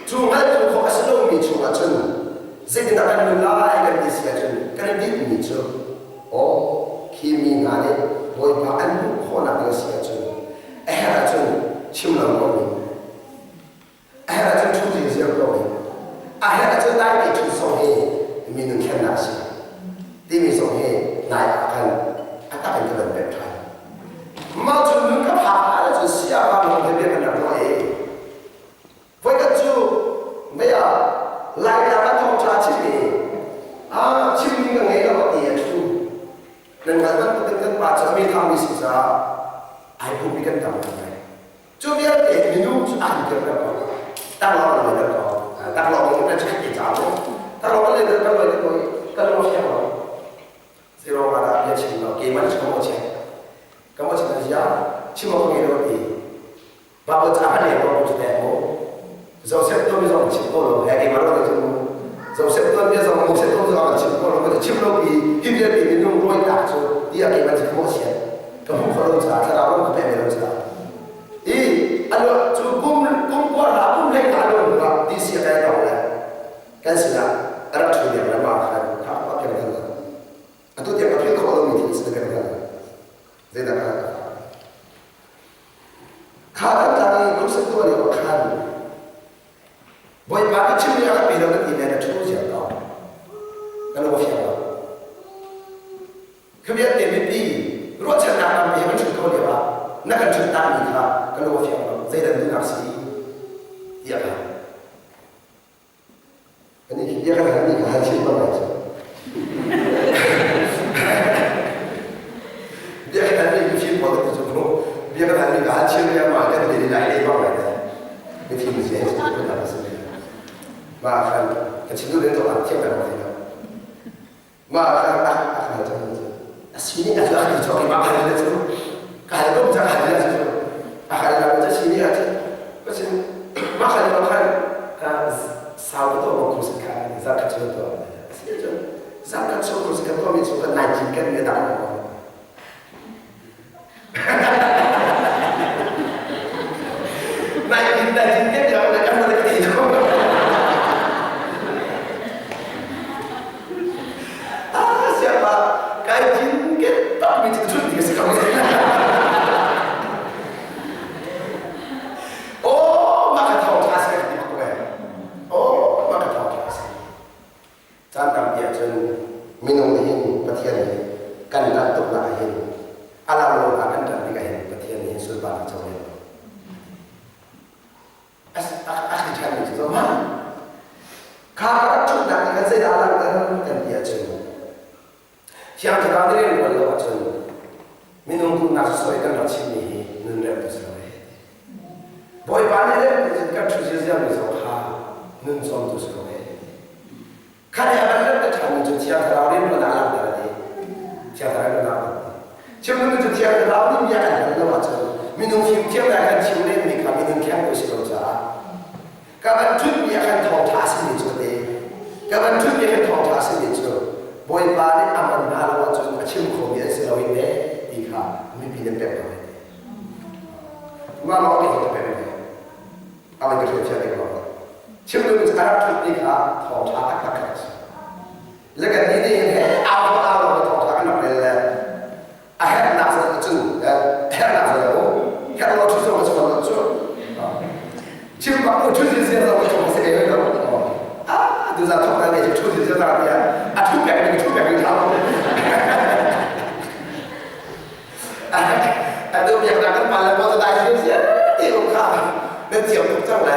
cu hngalh khawh a si lomi chungah cun zeitindah kan nun lai kan ti si ahcun kan i tinhmi cu aw khi mi hna nih Bawipa an hmuh khawhnak ding a si ahcun a herh ahcun chim lo ko ning A herh ahcun ṭhu zingzir ko ding. A herh ahcun dai te ṭhut zong hi mi nun thlennak a si. Timi zong hi nai ah khan a tak in ka van pemh ṭhan. Mah cu nun ka phak hlan ahcun siava lawng he bia kan rak ruah i voikhat cu mei ah Laitlang ah thawngṭha chimmi ah chimmi ka ngei lo ti a ṭhu. Nan hngalh bantukin kan pa cu a mi thangmi si caah ai pummi kan tam ngai. Cu vialte minung cu an dirter ko. Taklawng an leiter ko. Taklawng in kan chak ti cang mu. Taklawng an leiter kan loi ko kan lo fiang lo. Zero ma dah bia chim lo. Keimah nih ka mo chek. Ka mo chek zia chim awk ngei lo ti. Bible ca kan leh ko ku te mu. Joseph to mi zong chim ko lo. He keimah lo te mu. Joseph to mi zong Moses to zong an chim ko lo. Ka chim lo pi hi vialte minung roi tak cu ti a keimah ka mo chek. Ka hmu kho lo caah thlarau ram ka pe lo caah i alo cu kum kum kua ra kum hlei nga lo hnu ah DC a kai tong le kan sinah a rak ṭhu leng le ma khan kha a peng hna atu tiang a phil khawh lomi thil si na peng hna zeidah ka kha kan tlang i crusade tuah lio ah khan Bawipa ka chimmi a ka pe lo na ti le na ṭhu ziar ko ka lung a fiang lo Khi vialte mipi ruahchannak tampi he kan ṭhut ko lio ah na kan ṭhutnak mi kha ka lung a fiang lo. Zeidan duhnak si? si tiah ka hal. Ani khi bia kan halmi ka hal chin bang lai cu. Bia kan halmi mifim pawl kan ti cu bia kan halmi ka hal chin riangmang kan ti lai le bang lai ne. Mifim si hei cu kan a si. Mah khan ka chim duh len to an thiam kan ti lo. Mah khan a a hal cang cu. A si nih a cu a ti cawk i mah hal le cu ka hal ko cang hal le cu a hal la cu si nih a cu Pasin mah khan mah khan sau ka tuah ma khusa kha za khat cu tuah a si cun za khat cu khusa ka tuah mi cu kan nai cin kan mi dang lo. Nai cin nai cin kan ya le kan le ti ko. Ah siapa kai cin ke tak mi cu chun ti si ko. Aw mah ka thawngṭha si ka ti bak ko ee. Aw mah ka thawngṭha si. Caan tampi ahcun minung nih hin Pathian hi kan ṭanh tuknak ah hin a lang lo ah kan ṭanh tikah hin Pathian nih hin sunparnak co lem lo. A a ṭhanmi cu zoh hmanh. Kha ka rak ṭhutnak nih khan zeidah a langhter kan ti ahcun Thiang Thlarau nih rian ṭuan lo ahcun minung duhnak sawsawh i kan rak chimmi hi nun remtu si lo ee. Bawipa nih rem ti cun kan ṭhu ziaziami zong kha nun cawmtu si ko ee. Kha nih a kan remter ṭhanmi cu Thiang Thlarau rian ṭuan ah a langhter a ti. Thiang Thlarau rian ṭuan ah a langhter. Chim duhmi cu Thiang Thlarau nih bia kan hal lo ahcun minung fimthiamnak kan chim lenmi kha minung khengtu si lo caah Ka van ṭhutmi ah khan thawngṭha a simi cu ka ti. Ka van ṭhutmi ah khan thawngṭha a simi cu Bawipa nih a man hna lo ahcun a chim khomi an si lo i ne ti kha mipi nan pek hna lai ti. Mah lawng te hi ka pek ve. A van ka hrial ding lawng. Chim duhmi cu a rak ṭhutmi kha thawngṭha taktak kha a si. Le kan nih nih hin he au au lawng thawngṭha kan rak rel le a herhnak zong cun a herhnak zong lo herh lo thu zong a chuan lo cu chim bak ko thu zin zin zong chung se ei lo ah tu za thok na ne thu zin zin ra bia a thu pek ni thu pek ni thau a tu biak na kan pa le mo dai zin zin ti um kha na thiam tuk cang le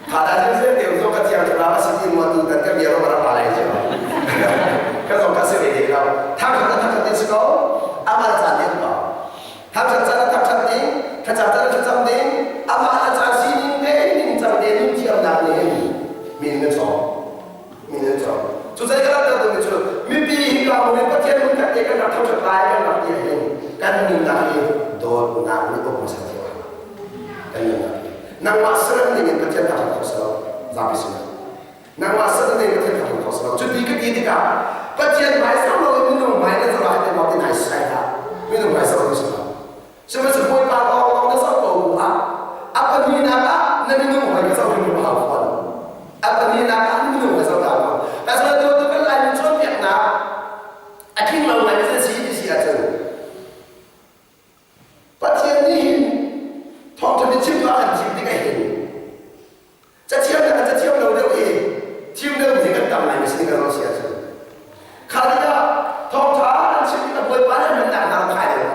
kha dai zin zin ti um zo ka thiam thla ma si mo tu kan ka bia ro ra pa lai jo ka zong ka si ve ding lo thangṭhat a thangṭhat ding si ko amah le caan ding ko thangṭhat caan a thangṭhat ding thlacam caan a thlacam ding amah le caan sining te ning cang te nun thiamnak nih hin min na cawng min na cawng cu zei ka langhter duhmi cu mipi hi ka mun in Pathian mun khat te kan rak thangṭhat lai kan rak ti hin kan nunnak hi dawtnak nih uk hmasa cio kan nunnak hi nangmah serem ning in Pathian thangṭhat kho si lo zapi sinah Nangmah sal ne Pathian kha kho lo. Cuti ka ti tikah Pathian hmaisang lo in minung hmai na zoh ah hin ti nai sai hlah. Minung hmai zoh ti si lo. Sihmanhsehlaw Bawipa lawng lawng na zoh ko bu ah a pahnihnak ah na minung hmai ka zoh hrimhrim a hau fawn. A pahnihnak ah na minung hmai zoh ta fawn. Asinain tu kan Laimi cawnpiaknak a tling lo ngai mi si ti si ahcun Pathian nih hin thawngṭha biachim ah an thim tikah hin cathiam le an cathiam lo deuh i thim deuh hi kan tam ngai mi si kan si ahcun kha tikah thawngṭha an chim tikah Bawipa nih an hmannak hna khai deuh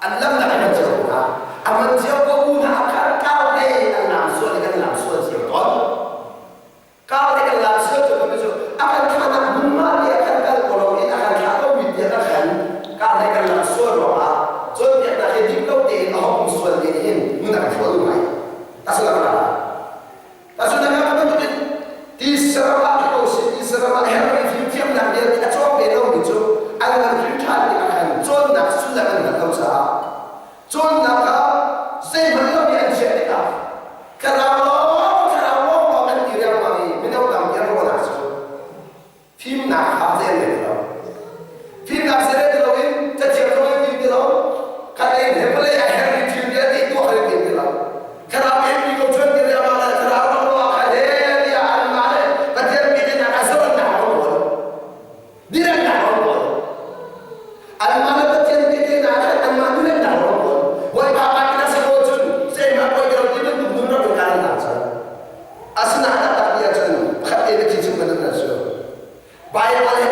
an lamnak an hman cio ko hna a man cio ko bu hna kha kau te an lam sual i kan lam sual cio tawn Kau te kan lam sual cu kan cu a kan thahnak hmunhma te a kan kal ko lo in a kan thlah ko mi tiah a kan ka le kan lam sual ruangah cawnpiaknak he dik lo tein a hong sual mi nih hin nun a kan hrual ngai. Tasulak la. Tasulak ka bantukin ti saram ah ko si ti saram ah hermi fimthiamnak vialte a cawng ve lo mi cu an ngan hrim ṭhan ti a khan cawnnak sullam an hngalh lo caah cawnnak ah zeihmanh lo mi an chiah tikah Thlarau lawng, thlarau lawng lawng an ti riangmang i mino tampi an ruahnak cu fimnak kha zei an ngei ti lo. Fimnak zei ti loin cathiang zong an fim ti lo. Khat lei he vawlei a hermi thil vialte tuah kha an fim ti lo. Thlarau emmi ko chuan ti riangmang le thlarau lawng lawng kha he tiah anmah le Pathian biaknak a zawnnak lawng pawl Diremnak rawng pawl. Anmah le Pathian tehte hna khan anmah diremnak rawng pawl. Bawipa pa inn a si ko cun zeihmah poi lo ti bantuk nun rak in kaan hna cun. Asinain a tak ti ahcun pakhat te biathli chung kan nun cu. Bible he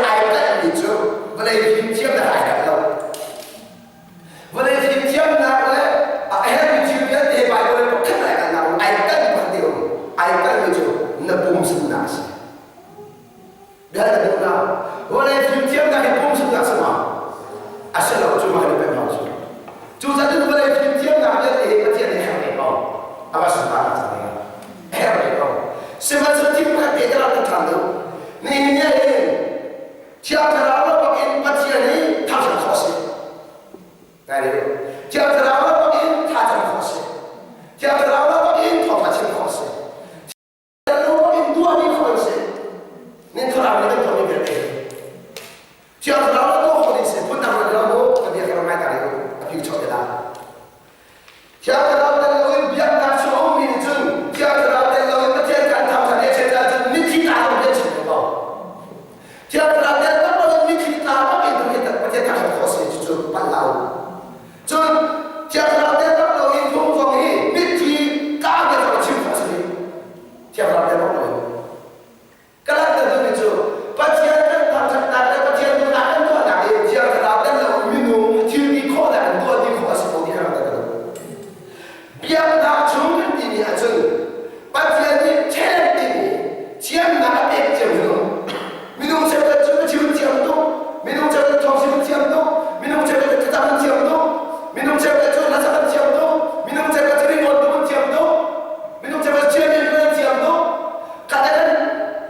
Thiang Thlarau tel bak loin. Ka langhter duhmi cu Pathian kan thangṭhatnak le Pathian duhnak kan tuahnak i Thiang Thlarau tel lo minung thil ti khawhnak in tuah ti khawh a si ko ti kha langhter ka duh. Biaknak chung kan timi ahcun Pathian nih talent timi thiamnak a pek cio minung. Minung cheukhat cu chim thiam tuk, minung cheukhat thawng chim thiam tuk, minung cheukhat cu thlacam thiam tuk, minung cheukhat cu hlasak an thiam tuk, minung cheukhat cu ringawn tuk an thiam tuk, minung cheukhat cu chiahmi an thiam tuk. Kha kan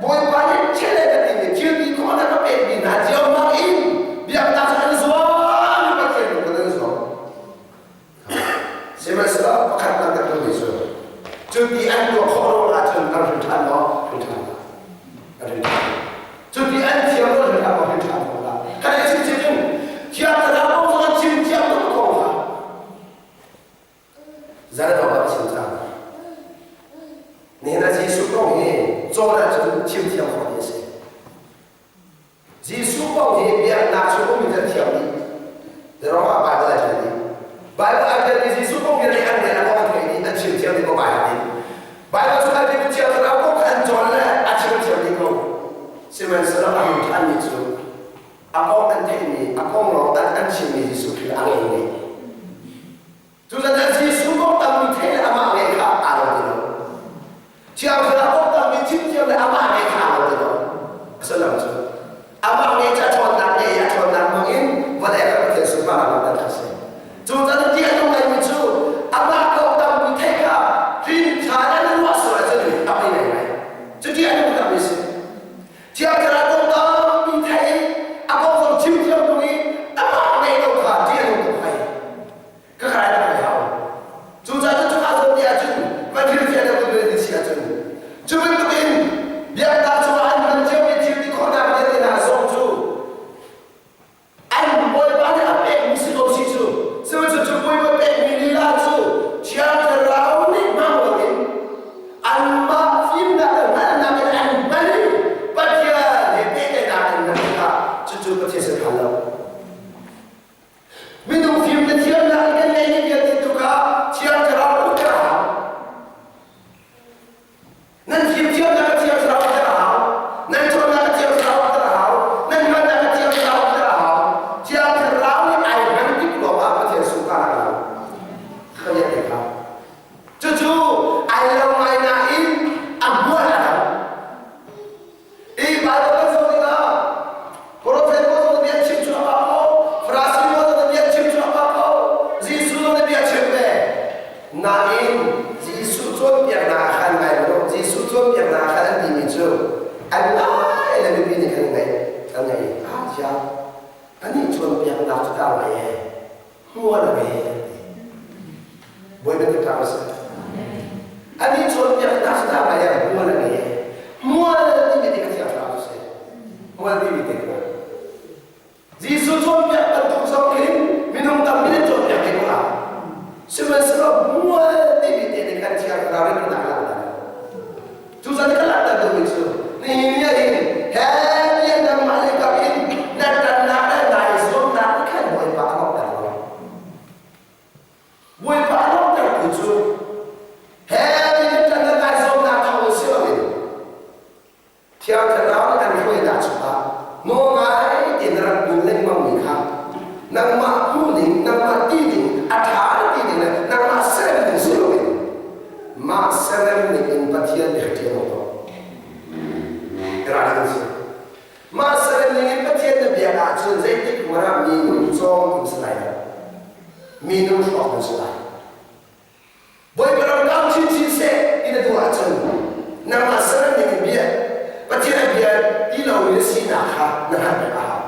Bawipa nih thil le kan timi thil ti khawhnak a pekmi hna cio hmang in biaknak cu an zuam i Pathian lungput an zuam. Sihmanhsehlaw pakhatnak kan tuahmi cu cu ti an tuah khawh ruang ahcun an hrin ṭhan maw? Hrin ṭhan lo. An hrin ṭhan. Cu ti an thiam lo hrin ṭhan maw? Hrin ṭhan lo. Kan i chim chim in thiam thlarau kong zong an chim thiam tuk ko kha. Zan ah chim cang. Nihin ah Jesuh kong hi cawn ahcun chim thiam khawh ding a si. Jesuh kong hi biaknak chung ummi kan thiam dih. Zeruang ah Bible ai ṭial dih. Bible ai ṭialmi Jesuh kong hi an rel a kong an theih dih, an chim thiam dih ko Bible dih. Bible chung ai ṭialmi Thiang Thlarau kong kha an cawn le a chim thiam dih ko. Sihmanhsehlaw a him ṭhanmi cu a kong an theihmi, a kong lawng an chimmi Jesuh Khrih a ngei dih. Cucaah Jesuh kong tampi theih le amah ngeih kha aa lo ti lo. Thiang Thlarau kong tampi chim thiam le amah ngeih kha aa lo ti lo. A sullam cu amah ngeih cu a ṭhawnnak ngeih i a ṭhawnnak hmang in vawlei ah Pathian sunparnak langhter kha a si. Cucaah ti a nung ngaimi cu amah kong tampi theih kha rinṭha le na ruah sual ahcun a pei ngaingai. Cuti a nung takmi si. Thiang Thlarau kong tampi theih i a kong zong chim thiam tung i amah ngeih lo kha ṭih a nung tuk hai. Ka kai na kai hau. Cucaah cu cungah zawn ti ahcun va thil fian le vun ti si ahcun cu bantuk in biaknak cungah an hman ciomi thil ti khawhnak vialte hna zong cu An Bawipa nih a pekmi si ko si cu sihmanhsehlaw cu Bawipa pekmi lila cu Thiang Thlarau nih hmang loin anmah fimnak le hngalhnak in an hman i Pathian he pehtlaihnak an ngeih tikah cucu Pathian sin hal lo. Minung fim le thiamnak in kan ngeihmi vialte tu kha Thiang Thlarau uk a hau. Nan fimthiamnak a thiang thlarau ter a hau. Nan cawnnak a thiang thlarau ter a hau. Nan hngalhnak a thiang thlarau ter a hau. Thiang thlarau nih ai hman tik lawngah Pathian sunparnak a lang. Ka lian te kha. Cucu ai lo ngai nain a hmual a dang. I Bible kan zoh tikah Prophet pawl zong bia chim cu a pa ko, Farasi pawl zong bia chim cu a pa ko, Jesuh zong bia chim ve. Nain Jesuh cawnpiaknak ah khan ngai lo, Jesuh cawnpiaknak ah khan an timi cu an ngai le mipi nih khan ngaih an ngaih. Ah thiang, anih cawnpiaknak cu ta ngai e, hmual a ngei an ti. Bawi bantuk ṭha sih. Anih cawnpiaknak cu dah ngai ah hmual a ngei. Hmual timi te kha thiang thlarau cu si. Hmual timi te kha. Jesuh cawnpiak bantuk zong in minung tampi nih cawnpiak te ko la. Sihmanhsehlaw hmual timi te nih khan thiang thlarau in nak langhter. Cucaah ka langhter duhmi cu nihin ni ah hin he tiang nangmah le kam in na ṭannak le nai zuamnak nih khan Bawipa a lawmhter lo. Bawipa a lawmhtertu cu he na ṭan le nai zuamnak thawng si loin Thiang Thlarau nih an hruainak chungah nawl ngai tein na rak nun lengmangmi kha nangmah hmuh ding, nangmah ti ding, a ṭha ti ding le nangmah serem ding si loin mah serem ning in Pathian nih ṭial awk ralrin si. Mah serem ning in Pathian na biak ahcun zeitik hmanh ah minung cawng in si lai lo. Minung hrawk in si lai. Bawipa ram kau chinchin seh ti na duh ahcun nangmah serem ning in bia Pathian a bia ti lomi na sinak kha na hngalh peng a hau.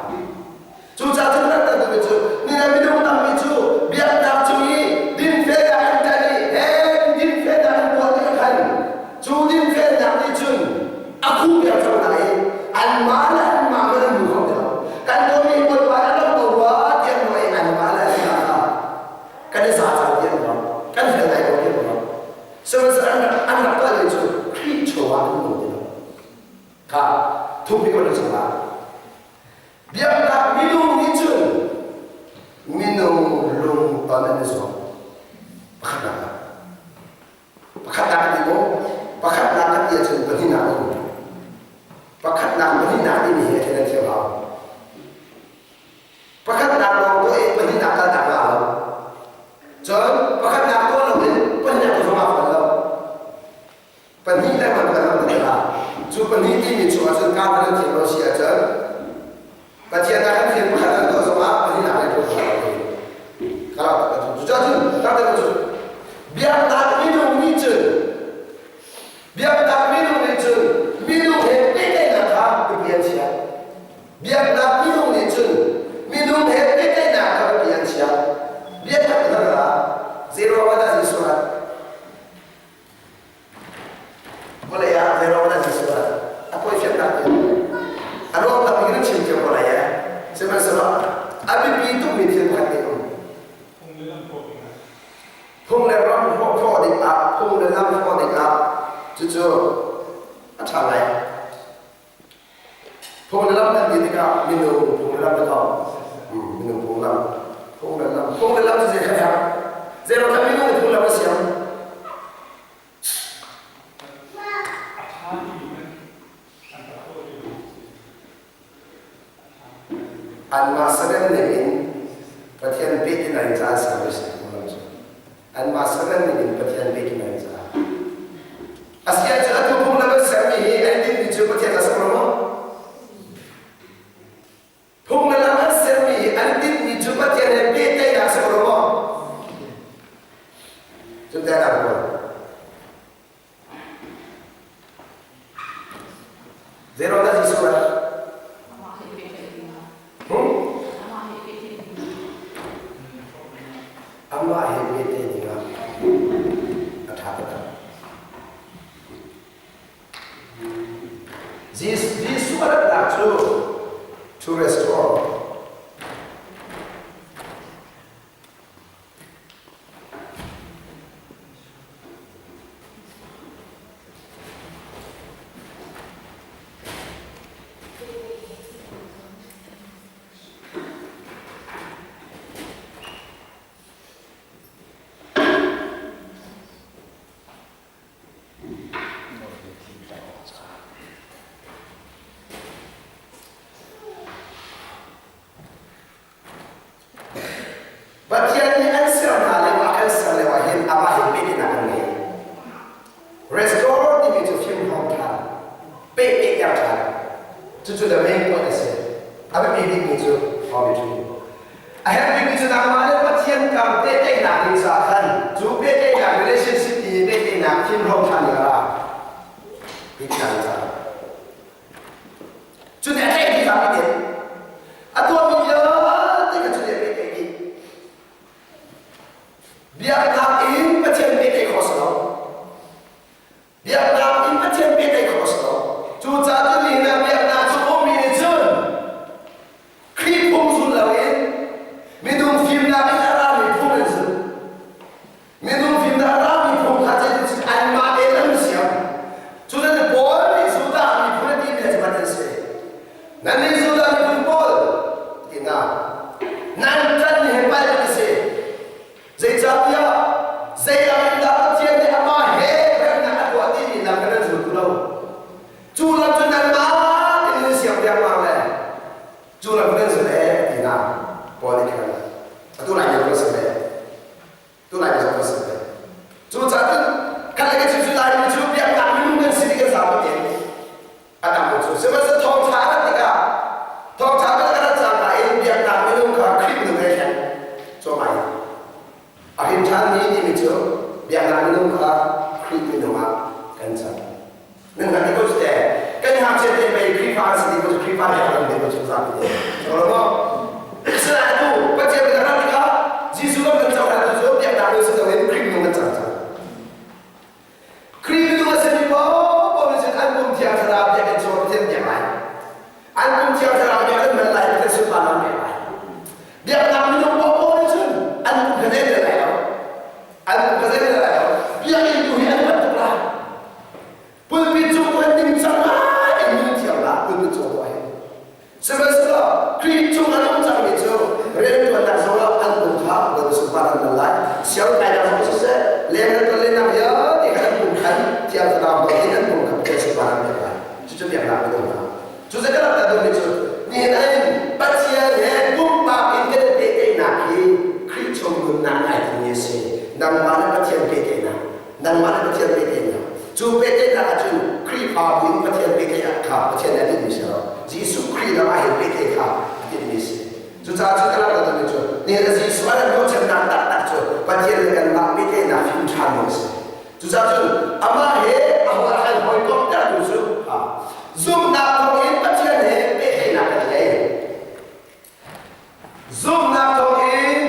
Cucaah cun rak duhmi cu nina minung tampi cu biaknak cung i dinfelnak an ṭan i he dinfelnak an tuah tikah khan cu dinfelnak nih cun a khuhpiak cang hna i anmah le anmah hmanh an hmu kho ti lo. Kan tuahmi Bawipa a lo ko rua tiah an ruah i anmah le anmah kha kan i za cang tiah an ruah. Kan fel ngai ko tiah an ruah. Sihmanhsehlaw an rak tuahmi cu Khrih chungah an nung ti lo. Kha thuphi kan chungah Biaknak minung nih cun minung lungton an i zuam. Pakhatnak ah. Pakhatnak ti maw? Pakhatnak kan ti ahcun pahnihnak a um. Pakhatnak pahnihnak timi hi a then an thiam hau. Pakhatnak lawng tuah i pahnihnak kalnak nga lo. Cun pakhatnak tuah lo in pahnihnak tu zong aa fawn lo. Pahnih lengmang kan rak ti la. Cu pahnih timi chung ahcun kaa kan thiam lo si ahcun Pathian ah kan thil pakhat kan tuah zongah pahnihnak lei tuah hna lo. Ka rak Cucun rak cu biaknak minung nih cun biaknak minung nih cun minung he pehtlaihnak kha biapi an chiah. Biaknak minung nih cun minung he pehtlaihnak kha biapi an chiah. Biaknak hna zeiruang ah dah Jesuh rat? Vawlei ah zeiruang dah Jesuh rat? A poifiannak cu a ruang tampi kan chim cio ko lai eh. Sihmanhsehlaw a biapi tukmi thil pakhat nih um. Phung le ram hrawh ding ah, phung le lam hrawh ding ah cucu a ṭha lai. Phung le lam kan ti tikah minung phung le lam kan om. Minung phunglam. Phung le lam. Phung le lam cu zei kha herh? Zeiruang kha minung phung lam a siam? Anmah sarem ning in Pathian pek in an ca ser si phunglam cu. Anmah sarem ning in Pathian pek in an ca. Asiah cu atu phunglam an sermi hi an dinmi cu Pathian a ser maw? Phunglam an sermi hi an dinmi cu Pathian he pehtlaihnak a ser maw? Cun teh dah rual? Zeiruang dah Jesuh rat? Amah he pehtlaih dingah a ṭha taktak. Jesuh a ratnak cu to restore Pathian nih an ser hna lio ah kan ser lio ah hin amah he pehtlaihnak an ngei. Restore timi cu fimhlawm ṭhan, pehtlaihter ṭhan. Cucu the main point a si. A biapi bikmi cu arbitrary. A herh bikmi cu nangmah le Pathian kar pehtlaihnak ding caah khan cu pehtlaihnak relationship i pehtlaihnak fimhlawm ṭhan ding a ra. Pehtlaihnak caah. Cu nih a tlaih dih hlah in a tuahmi vialte kha cu nih a pehtlaih dih. Biaknak in Pathian pehtlaih khawh si lo. Biaknak in Pathian pehtlaih khawh si lo. Cucaah cu nihin ah biaknak cu ummi nih cun Khrih phung zul loin minung fimnak in a rami phung an zul. Minung fimnak a rami phung kha zeitin anmah tein an siam. Cutan Paul nih Judah miphun a timi cu an si. Nannih Judah miphun pawl ti hna. Nan ṭan hi palh a si. Zeicahtiah zei lam in dah Pathian nih amah he remnak a tuah timi lam kha nan zul lo. Cu lam cu nanmah tein nan siam riangmang le cu lam nan zul ee ti hna Paul nih khan atu lai kan si ve tu lai kan si ve cucaah cun kan le kan chim cu lai cu biaknak minung kan si ti kan zapi te a tam cu sihmanhsehlaw thawngṭha a rat tikah thawngṭha kan rat cangka in biaknak minung kha Khrih minung he thleng cuahmah in a hrin ṭhanmi timi cu biaknak minung kha Khrih minung ah kan cang. Nan hngalh ko cu teh. Kan ngakchia te pei Khrihfa an si ti ko cu Khrihfa he kan te ko cu zapi te. So lo maw? Asinain atu Pathian kan rat tikah Jesuh kan kan cohlan tu cu biaknak minung si loin Khrih minung kan cang cang. Khrih minung a simi paohpaoh nih cun an pum thiang thlarau biakinn chung ah Pathian biak lai. An pum thiang thlarau biak an hman lai Pathian sunparnak pek lai. Biaknak minung paohpaoh nih cun an pum kha zei lai lo. An pum kha zei lai lo. Biakinn tu hi an hman tuk lai. Pulpit cung an ningcang ngai in minung thiang lah pulpit cung tuah hin. Sihmanhsehlaw Khrih cung an um cangmi cu rianṭuannak zongah an pum kha Bawipa sunparnak an hman lai. Sianginn kainak zong siseh, leng an ton lennak vialte kha an pum khan thiang thlarau piaknak minung hna. Cu zei ka rak duhmi cu nihin in Pathian he pumpak in kan i pehtlaihnak hi Khrih chung nunnak ai timi a si. Nangmah le Pathian pehtlaihnak. Nangmah le Pathian pehtlaihnak. Cu pehtlaihnak ahcun Khrihfabu in Pathian pehtlaih kha Pathian nih a tinhmi si lo. Jesuh Khrih lam ah hin pehtlaih kha a tinhmi a si. Cucaah cu ka rak duhmi cu nihin Jesuh a rat hnawhchannak taktak cu Pathian le kanmah pehtlaihnak fim ṭhanmi a si. Cucaah cun amah he aho a kan hawikomhtertu cu zumhnak thawngin Pathian he pehtlaihnak kan ngei. Zumhnak thawngin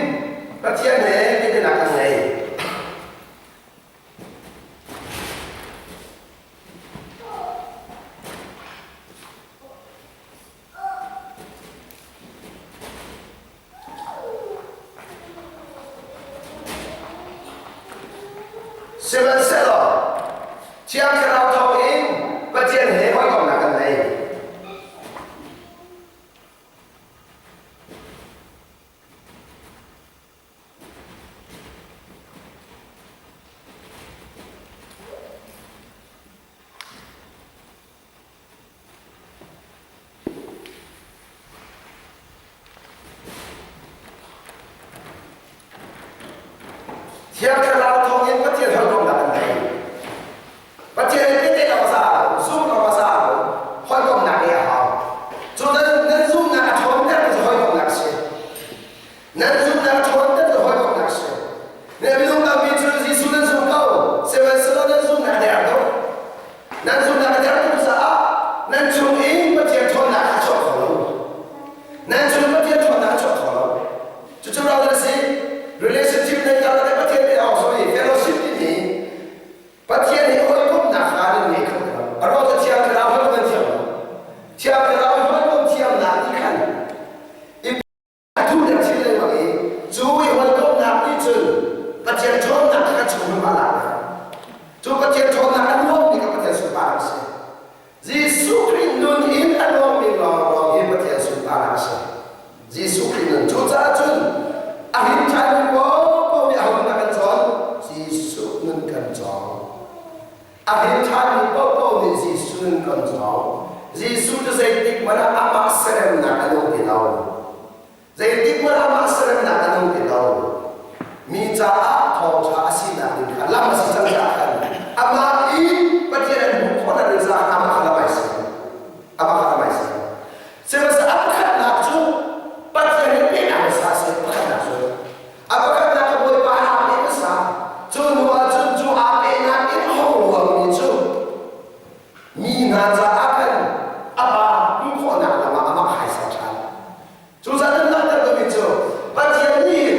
Pathian he pehtlaihnak kan ngei. Sihmanhsehlaw Thiang Thlarau thawngin Pathian he hawikomhnak kan ngei. Thiang Thlarau thawngin Pathian hawikomhnak an ngei. Pathian in tehte lawng a za lo, zumh lawng a za lo, hawikomhnak ngeih a hau. Cu nan, nan zumhnak a ṭhawnter cu hawikomhnak a si. Nan zumhnak a ṭhawnter cu hawikomhnak a si. Na minung tampi cu Jesuh nan zum ko, sihmanhsehlaw nan zumhnak a der tuk. Nan zumhnak a der tuk caah nan chung in Pathian ṭhawnnak a chuak kho lo. Nan chung Pathian ṭhawnnak a chuak kho lo. Cucu ral a si. Relationship nei karlak le Pathian he awk sorry, fellowship timi Pathian he hawikomhnak kha nan ngei kho lo. A ruang cu Thiang Thlarau hawikom nan thiam lo. Thiang Thlarau hawikom thiamnak nih khan a thuhter chin lengmang i cu i hawikomhnak nih cun Pathian ṭhawnnak kha kan chung hmunhma lak cu Pathian ṭhawnnak a nuammi kha Pathian sunparnak a si. Jesuh Khrih nun in a nuammi lawnglawng hi Pathian sunparnak a si. Jesuh Khrih nun cucaah cun a hrin ṭhanmi paohpaoh nih aho nun a kan cawn? Jesuh nun kan cawng. A hrin ṭhanmi paohpaoh nih Jesuh nun kan cawng. Jesuh cu zeitik hmanh ah amah seremnak a nung ti lo. Zeitik hmanh ah amah seremnak a nung ti lo. Mi caah thawngṭha a sinak ding kha lam a si cang caah khan amah i Pathian an hmuh khawhnak ding caah amah kha lam ai si. Amah kha lam ai si. Sihmanhsehlaw a pakhatnak cu Pathian he pehnak hmasa a si. Pakhatnak cu. A pakhatnak a Bawipa aa pe hmasa. Cu hnu ahcun cu aa pehnak in a hung ruangmi cu mi hna caah khan a pa hmuh khawhnak lam ah amah khaisa ṭhan. Cucaah nan langhter duhmi cu Pathian nih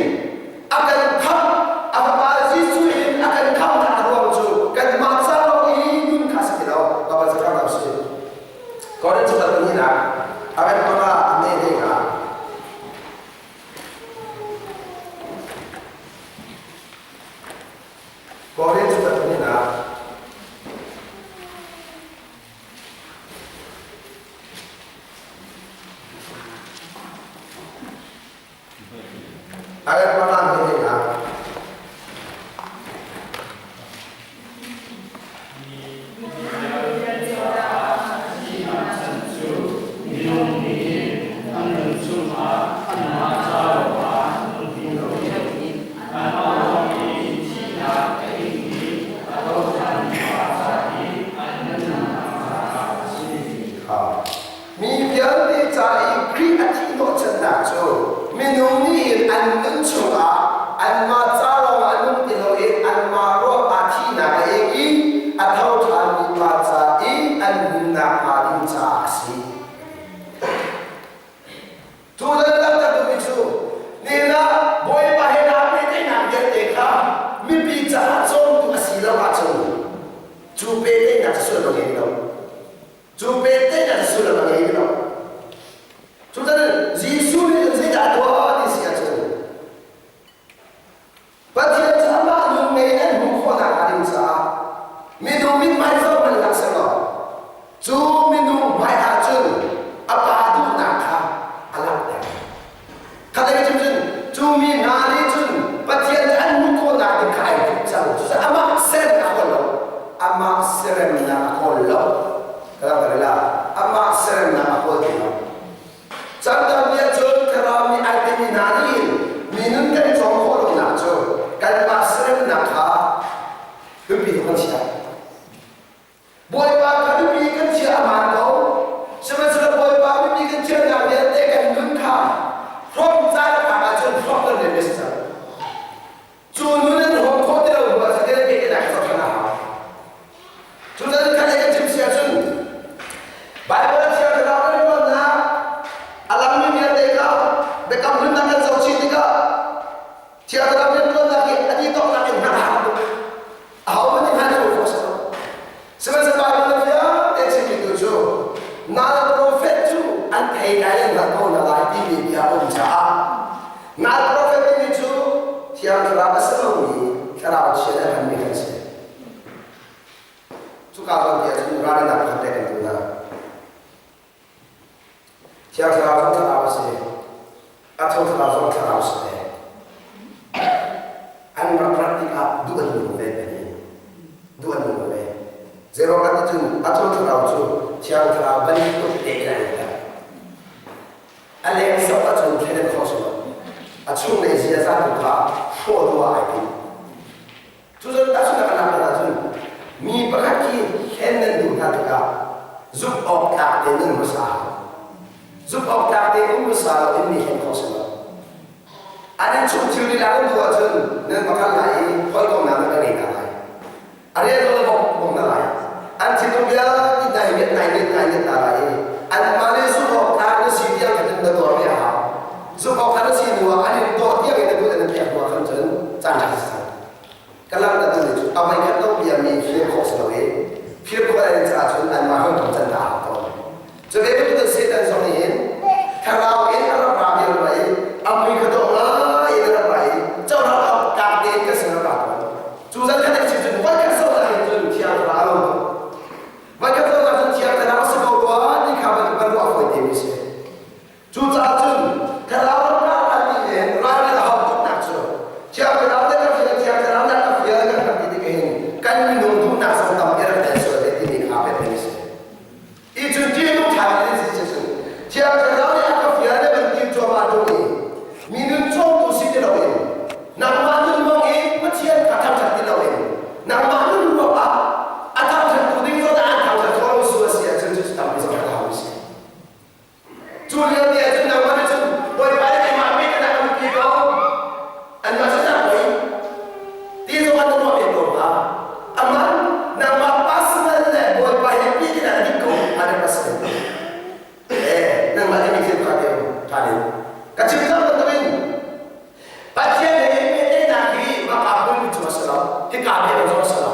a kan khamh, a Fapa Jesuh in a kan khamhnak a ruang cu kanmah ca lawng i nun kha a si ti lo. Baibal cakram a si. Korin cakuat pahnihnak a rem panga a ne ding ah Korin cakuat pahnihnak a rem panga a ne ding ah Minung nih an nun chungah anmah ca lawngah nung ti loin anmah lawng i thihnak a ing i a tho ṭhanmi pa ca i an nunnak caah a si. Mi vialte ca i Khrih a thih hnawhchannak cu minung nih an nun chungah anmah ca lawngah nung ti loin anmah ruangah thihnak a ing i a tho ṭhanmi pa ca i an nunnak hnga ding caah a si. Cu nan langhter duhmi cu nihin ah Bawipa he naa pehtlaihnak vialte kha mipi caah cawmtu a si lo ahcun cu pehtlaihnak cu sullam a ngei lo. Cu pehtlaihnak cu sullam a ngei lo. Cucaah Jesuh nih zeidah a tuah ti si ahcun Pathian cu amah nun ngei an hmuh khawhnak hnga ding caah minung mithmai zoh hmanh hlah sehlaw cu minung hmai ahcun a pa duhnak kha a langhter. Khatlei cun cun cu mi hna nih cun Pathian cu an hmuh khawhnak ding kha ai duh cang. Cucaah amah serem a kawl lo. Amah seremnak a kawl lo. Ka la amah seremnak a kawl ti lo. Cangdang nih cun thlarau nih ai timi hna nih minun kan cawm khawh lonak cu kanmah seremnak kha biapi tuk kan chiah. Bawipa kha biapi kan chiah a hmaan ko. Sihmanhsehlaw Bawipa biapi kan chiahnak vialte kan nun kha hrawm caan a phak ahcun hrawk kan rian a si cang. Cu nun an hrawm khawh ti lo hnu ah cun kan i pehnak kha zohṭhan a hau. Cucaah khan kan chim si ahcun Baibal a thiang thlarau kan ruahnak a langmi vialte kha biakam hlunnak kan zoh chih tikah thiang thlarau rianṭuannak hi a ti tawknak in hman a har tuk. Ahohmanh nih hman khawh khawh si lo. Sihmanhsehlaw Baibal a vialte chimmi tu cu nal profet cu an thei lai an hngalh ko hna lai timi bia a um caah nal profet timi cu thiang thlarau a si lomi thlarau chia le hmanmi kan si. Cuka zawn ti ahcun ralrinnak pakhat pek kan duh hna. Thiang Thlarau zong thlarau a si. A tho thlarau zong thlarau a si ve. An rak rat tikah duh an nung ve pahnih. Duh an nung ve. Zeiruang ah ticun a tho thlarau cu Thiang Thlarau bantuk te in an ter. A leng zoh ahcun thlen khawh si lo. A chunglei ziaza tu kha hrawh duh ah ai tim. Cucun tahchunhnak kan lak ahcun mi pakhat khi hlen nan duh hna tikah zumh awk tlak tein nan hmasa a hau. Zumh awk tlak tein um hmasa lo in mi hlen khawh si lo. An in chung thil lila nan duh ahcun nan va kal lai i hawikomnak nan va ngei hna lai. A rian zong na bawmh bawmh hna lai. An thinlung vialte nai nget nai nget nai nget hna lai i anmah nih zumh awk tlak na si tiang khan na tuar ve a hau. Zumh awk kha na si hnu ah an in dawt tiang in na duh na pek hnu ah khan cun caan ṭha si cang. Ka lam na duh cu a voikhat lo bia mi fir khawh si lo i fir khawh an caah cun anmah hoi tong can ta a hau tawn. Cu ve bantuk Satan zong nih hin thlarau in a rak ra mi a i a mui kha dawh ngai in a rak ra i cohlang awk tlak tein kan sin a ra tawn. Cu zan khat chim cun voikhat zoh ah hin cun thiang thlarau a lo tuk. Voikhat zoh ah cun thiang thlarau a si ko rua ti kha van ruah fawi te mi si. Cucaah cun thlarau ral an nih le ral a hau tuknak cu Thiang Thlarau le kan fial Thiang Thlarau le ka fial kan rak ti tik hin kan minung duhnak zong tampi rak tel sual ve timi kha pek ding a si. I cun ṭihnung ṭha in si cun Thiang Thlarau nih a ka fial le van tim cuahmah ṭung i minun cawmtu si ti loin nangmah nun hmang i Pathian kha thangṭhat ti loin nangmah nun ruangah a thangṭhattu ding zawn ah an thangṭhat khawh lo sual si ahcun cucu tampi zong a hau si. Cu lio te ahcun nangmah nih cun Bawipa nih keimah pehnak an pi ko. Anmah cu dah pei ti zong an ruah men ko hnga. Amah nangmah personal le Bawipa he pi ti dah dik ko 100%. Eh, nangmah nih mi thil kha te ṭha ding. Ka chim cang bantukin Pathian he pehtlaihnak hi maka hmun cu a si lo. Hika bia zong a si lo.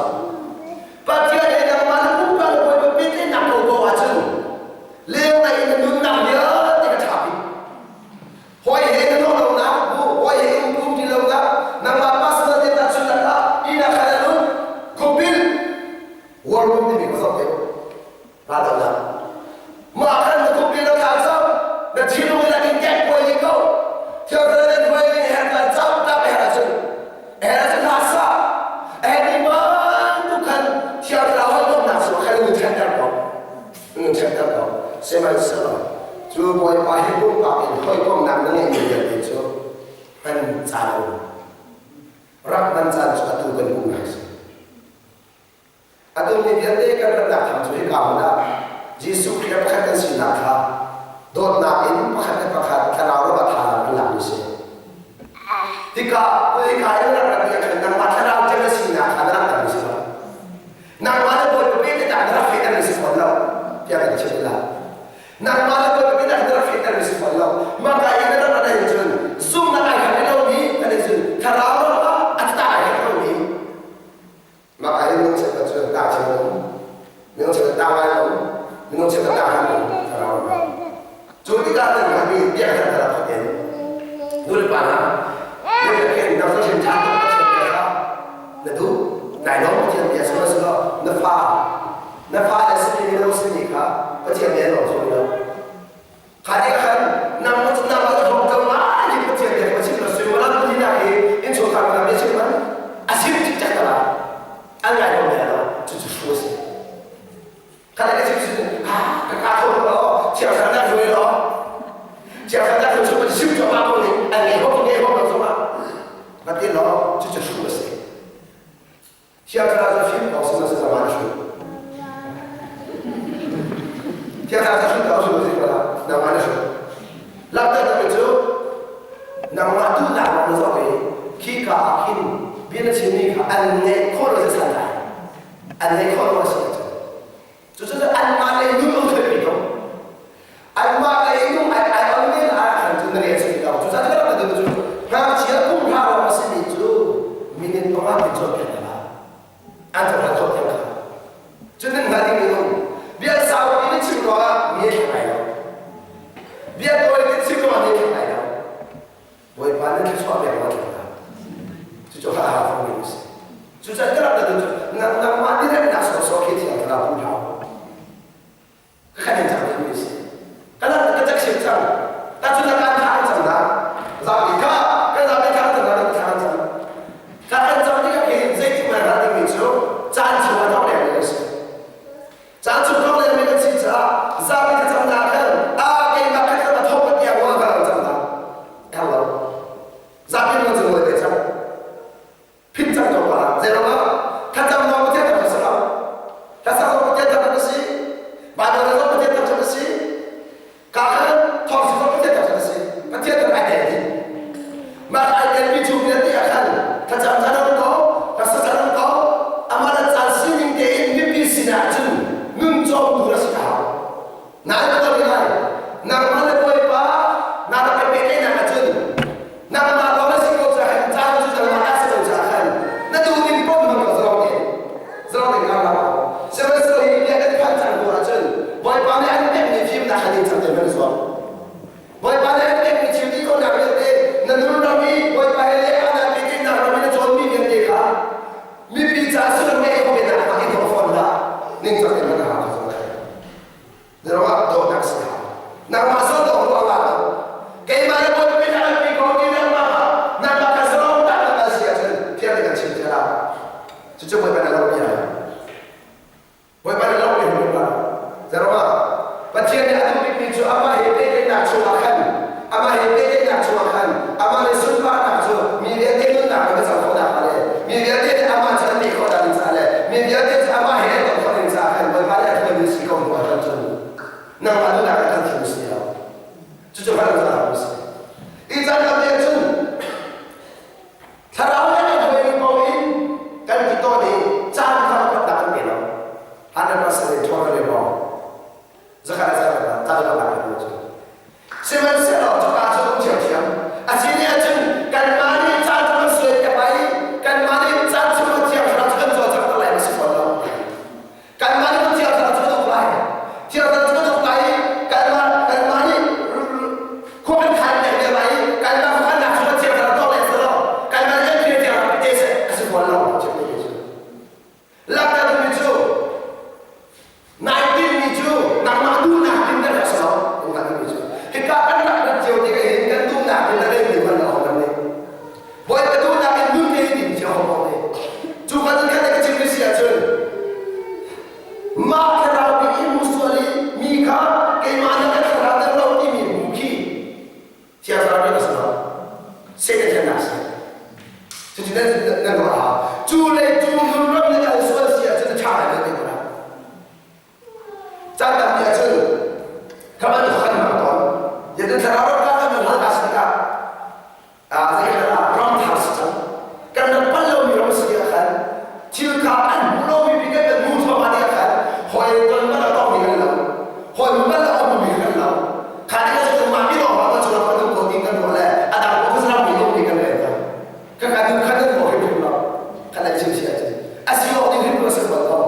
Pathian he nangmah na pumpak le Bawipa pehtlaihnak ko ko ahcun leng in na nunnak vialte ka ṭha bik. Hawi he na nawh lonak, bu hawi he um um ti lonak, nangmah personal te tahchunhnak ah ihnak khan an um, khupil, war room timi ka zoh deuh. Raldohnak. Mah khan na khupil na thla cam, na thinlung in a in kek puai dih ko. Thil nan huai in her kan cam tak her ahcun her ahcun hla sa. Her ni bantuk khan thiang thlarau hawikomhnak cu khan nun ṭhatter ko. Nun ṭhatter ko. Sihmanhsehlaw cu Bawipa hi pumpak in hawikomhnak na ngeihmi vialte cu hman caan a um. Rak hman caan cu atu kan hmuh hna si. Atu mi vialte kan ratnak tham cu hika hmun ah Jesuh Khrih pakhat kan sinak kha dawtnak in pakhat le pakhat thlarau ram a thazaang kan lakmi si. Hika hika in rak rat ah khan nangmah thlarau ṭem na sinak kha na langhtermi si lo. Nangmah le Bawipa pehtlaihnak na rak fehtermi si fawn lo tiah kan chim la. Nangmah le Bawipa pehtlaihnak na rak fehtermi si fawn lo. Maka in na rak rat ahhin cun zumhnak ai khat lomi kan in cun thlarau ram ah a ta ai khat lomi Mah ah hin minung cheukhat cu tah cheu an um, minung cheukhat tah ngai an um, minung cheukhat tah han um, thlarau an um. Cu tikah nan hngalhmi biaknak thlarau khat in nu le pa hna biaknak hin nang cu ṭha tuk Pathian bia kha na duh, nai lawm Pathian bia sihmanhsehlaw na fa na fa le simi mino simi kha Pathian bia lawm cu lo. Kha nih khan nangmah cu nangmah na hlawm ko ngai hi Pathian bia ka chim lo suimilam pali hi innchungkhar na bia chim man a sim cikcek ta lai an ngai lo ne lo cucu hru a si. Kha nih ka chim Ka ka tho lo, Thiang Thlarau dah hruai lo. Thiang Thlarau dah hruai chung sim cho ma ko nih an ngei hok ngei hok lo zong ah va ti lo cu cu hru a si. Thiang Thlarau cu fim ko sihmanhsehlaw mah na hru. Thiang Thlarau cu hru ko sihmanhsehlaw nangmah na hru. Langhter deuhmi cu nangmah duhnak lawng na zoh i khika ah khin bia na chimmi kha an ngaih khawh lo cu san lai. An ngaih khawh lo a si ahcun. Cucu anmah lei nun um thoi ko. Anmah lei nung ai ai on men ah khan cu na rel si lo. Cucaah cu ka duh cu ngakchia kum hra lawng a simi cu minute panga tin cawnpiak hna lai. An cohlan cawnpiak kha. Cun nan hngalh ding um. Bia saupi na chim ruangah mi a thleng lai lo. Bia tawi na chim ruangah mi a thleng lai lo. Bawipa nan thluachuah pek ma thleng hna. Cucu ha ha fong mi si. Cucaah ka rak na duh cu nangmah diremnak sawsawh khi thiang thlarau pu hlah. Ka khan in cang mi si. Ka rak ka cak sim cang. Ta cu na kan tha an cang na. Zapi kha kan zapi kha an cang na kan tha an cang. Ka an cang tikah khin zeitik man rat dingmi cu caan chung a thawk leng mi si. Caan chung thawk leng mi kan si caah zapi ka cang na khan a keimah kha ka thawk ka tiang wa ka cang na. Hello. Zapi mun cu ngoi te cang. Phit cang ko pa. Zeiruangah thlacam lawng Pathian tak a si lo. Thlacam lawng Pathian tak a si. Baibal zong Pathian tak a si. Ka khan thawng zong Pathian tak a si. Pathian tak ai tel dih. Mah ai telmi cu vialte ah khan thlacam caan um ko, hlasa caan um ko, amah le caan sining tein mipi sinah cun nun cawmtu na si ka hau. Nai ka ton lai. Nangmah le Bawipa na rak i pehtlaihnak ahcun nangmah lawng na si ko caah khan caan cu nangmah a si ko caah khan na duh ning paoh hmang ko zalong tein zalong tein kaa lak. Sihmanhsehlaw hi bia kan phan cang hnu ahcun Bawipa nih an pekmi fimnak kha ningcang tein hman i zuam. Bawipa nih an pekmi thil ti khawhnak vialte na nun ram i Bawipa he le aa pehtlaihnak ram i na cawnmi vialte kha mipi caah sullam ngei kho ve nakhnga i thawk fawn hlah. Ningcang tein hman a hau ko. Ruah dawhnak si hau. Nangmah zawn dawh ruah ah lo. Keimah le Bawipa nih an pi ko ti nangmah kha nangmah kha zalong tak na kal si ahcun thiang tein kan chim te la. Cucu Bawipa na lo bia. Bawipa na lo bia hmu la. Zeruah Pathian nih a duh bikmi cu amah he pehtlaihnak chungah khan amah he pehtlaihnak chungah khan amah le sunparnak cu mi vialte nunnak ram a co khawh nakhnga le mi vialte nih amah cu an neih khawh ding caah le mi vialte cu amah he an ton khawh ding caah khan Bawipa nih a thawnmi si ko hnu ahcun cun nangmah nunnak ah kan thim si lo. Cucu hman a si. I caan tam cun Thlarau le kan hruaimi paoh in kan ti tawn i caan kha upatnak kan pe lo. 100% in totally wrong. Zakhat zakhat caan upatnak kan pe cu. Sihmanhsehlaw cuka cu um ṭhiamṭhiam. A si nih ahcun kanmah nih caan cu kan suai piak lai i kanmah nih caan chung ah Thiang Thlarau cu kan cawlcangh ter lai ma si fawn lo. Kanmah nih Thiang Thlarau cu kan uk lai. Thiang Thlarau cu kan uk lai i kanmah kanmah nih khua kan khan pek te lai i kanmah khuakhannak cu Thiang Thlarau tuah lai selaw kanmah nih kan Thiang Thlarau te seh a si fawn lo. Langhter mi cu nai tinhmi cu nangmah duhnak in na rak si lo. Nangmah duhmi cu hika kan rak rat cio tikah hin kan duhnak in na rel mi hman lo kan nih. Bawipa duhnak in nun te in cio ko ne. Cu kan khan ka chim si ahcun mah thlarau bik i mu sual i mi kha keimah nih kan thlarau deuh lo timi bu khi thiang thlarau nih a si lo. Satan thiannak a si. Cucu nan nan ruah a hau. Cu le cu nun ram le kal sual si ahcun a ṭha ngai ve te ko lai. Caan tampi ahcun kha bantuk kha kan hmang tawn. Yadin thlarau ram ka kan hal ka si tikah ram thar si cang. Kan rak pal lomi ram si ah khan thil kha an hmu lomi pi kan kan hmu thluahmah tikah khan hawi ton man a tongmi kan lo. Hawi man a ummi kan lo. Kha tikah cu mah mi lawng kan cu kan ko ding kan ruah le a dang ko ram mi lawng kan rel ko. Ka kan khan nan ruah hrim hrim lo. Kan an chim si ahcun a si awk ding hrim ko si ko.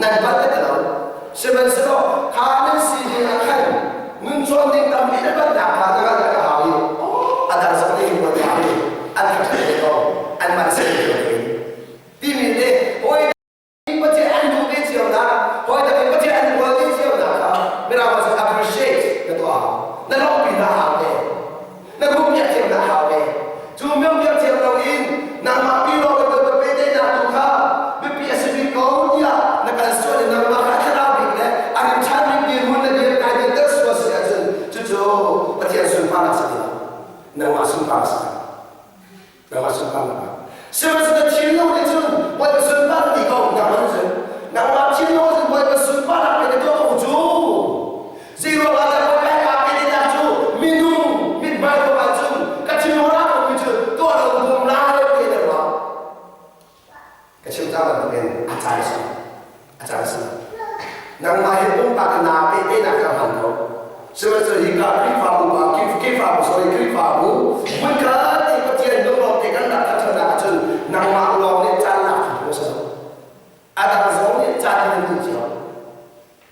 Nan bat te lo. Sihmanhsehlaw kha nan si ding ah khan nun cawn ding tampi na batnak kha na ngal ka hau i a dang zong nih hin hau i an kha ṭhat ve ko an man se ko timi nih hawi Pathian an duh ve cio na hawi dang Pathian an rual ve cio na kha mirang cu appreciate na tuah hau na lawmhpi na hau ve na hmuh piak thiam na hau ve cu miam piak thiam lo in nangmah pi lawng le bawipa pehtlaihnak tu kha biapi a si bik ko tiah na kal sual i nangmah kha thlarau bik le a rim ṭhan bik dirhmun Nangmah hi pumpak naa pehtlaihnak kha hman ko. Sihmanhsehlaw hika Khrihfabu pa Khrihfabu sorry Khrihfabu hmunkhat i Pathian lunglawm te kan rak thangṭhatnak ahcun nangmah lawng nih caan lak phung a si lo. A dang zong nih caan in an duh cio.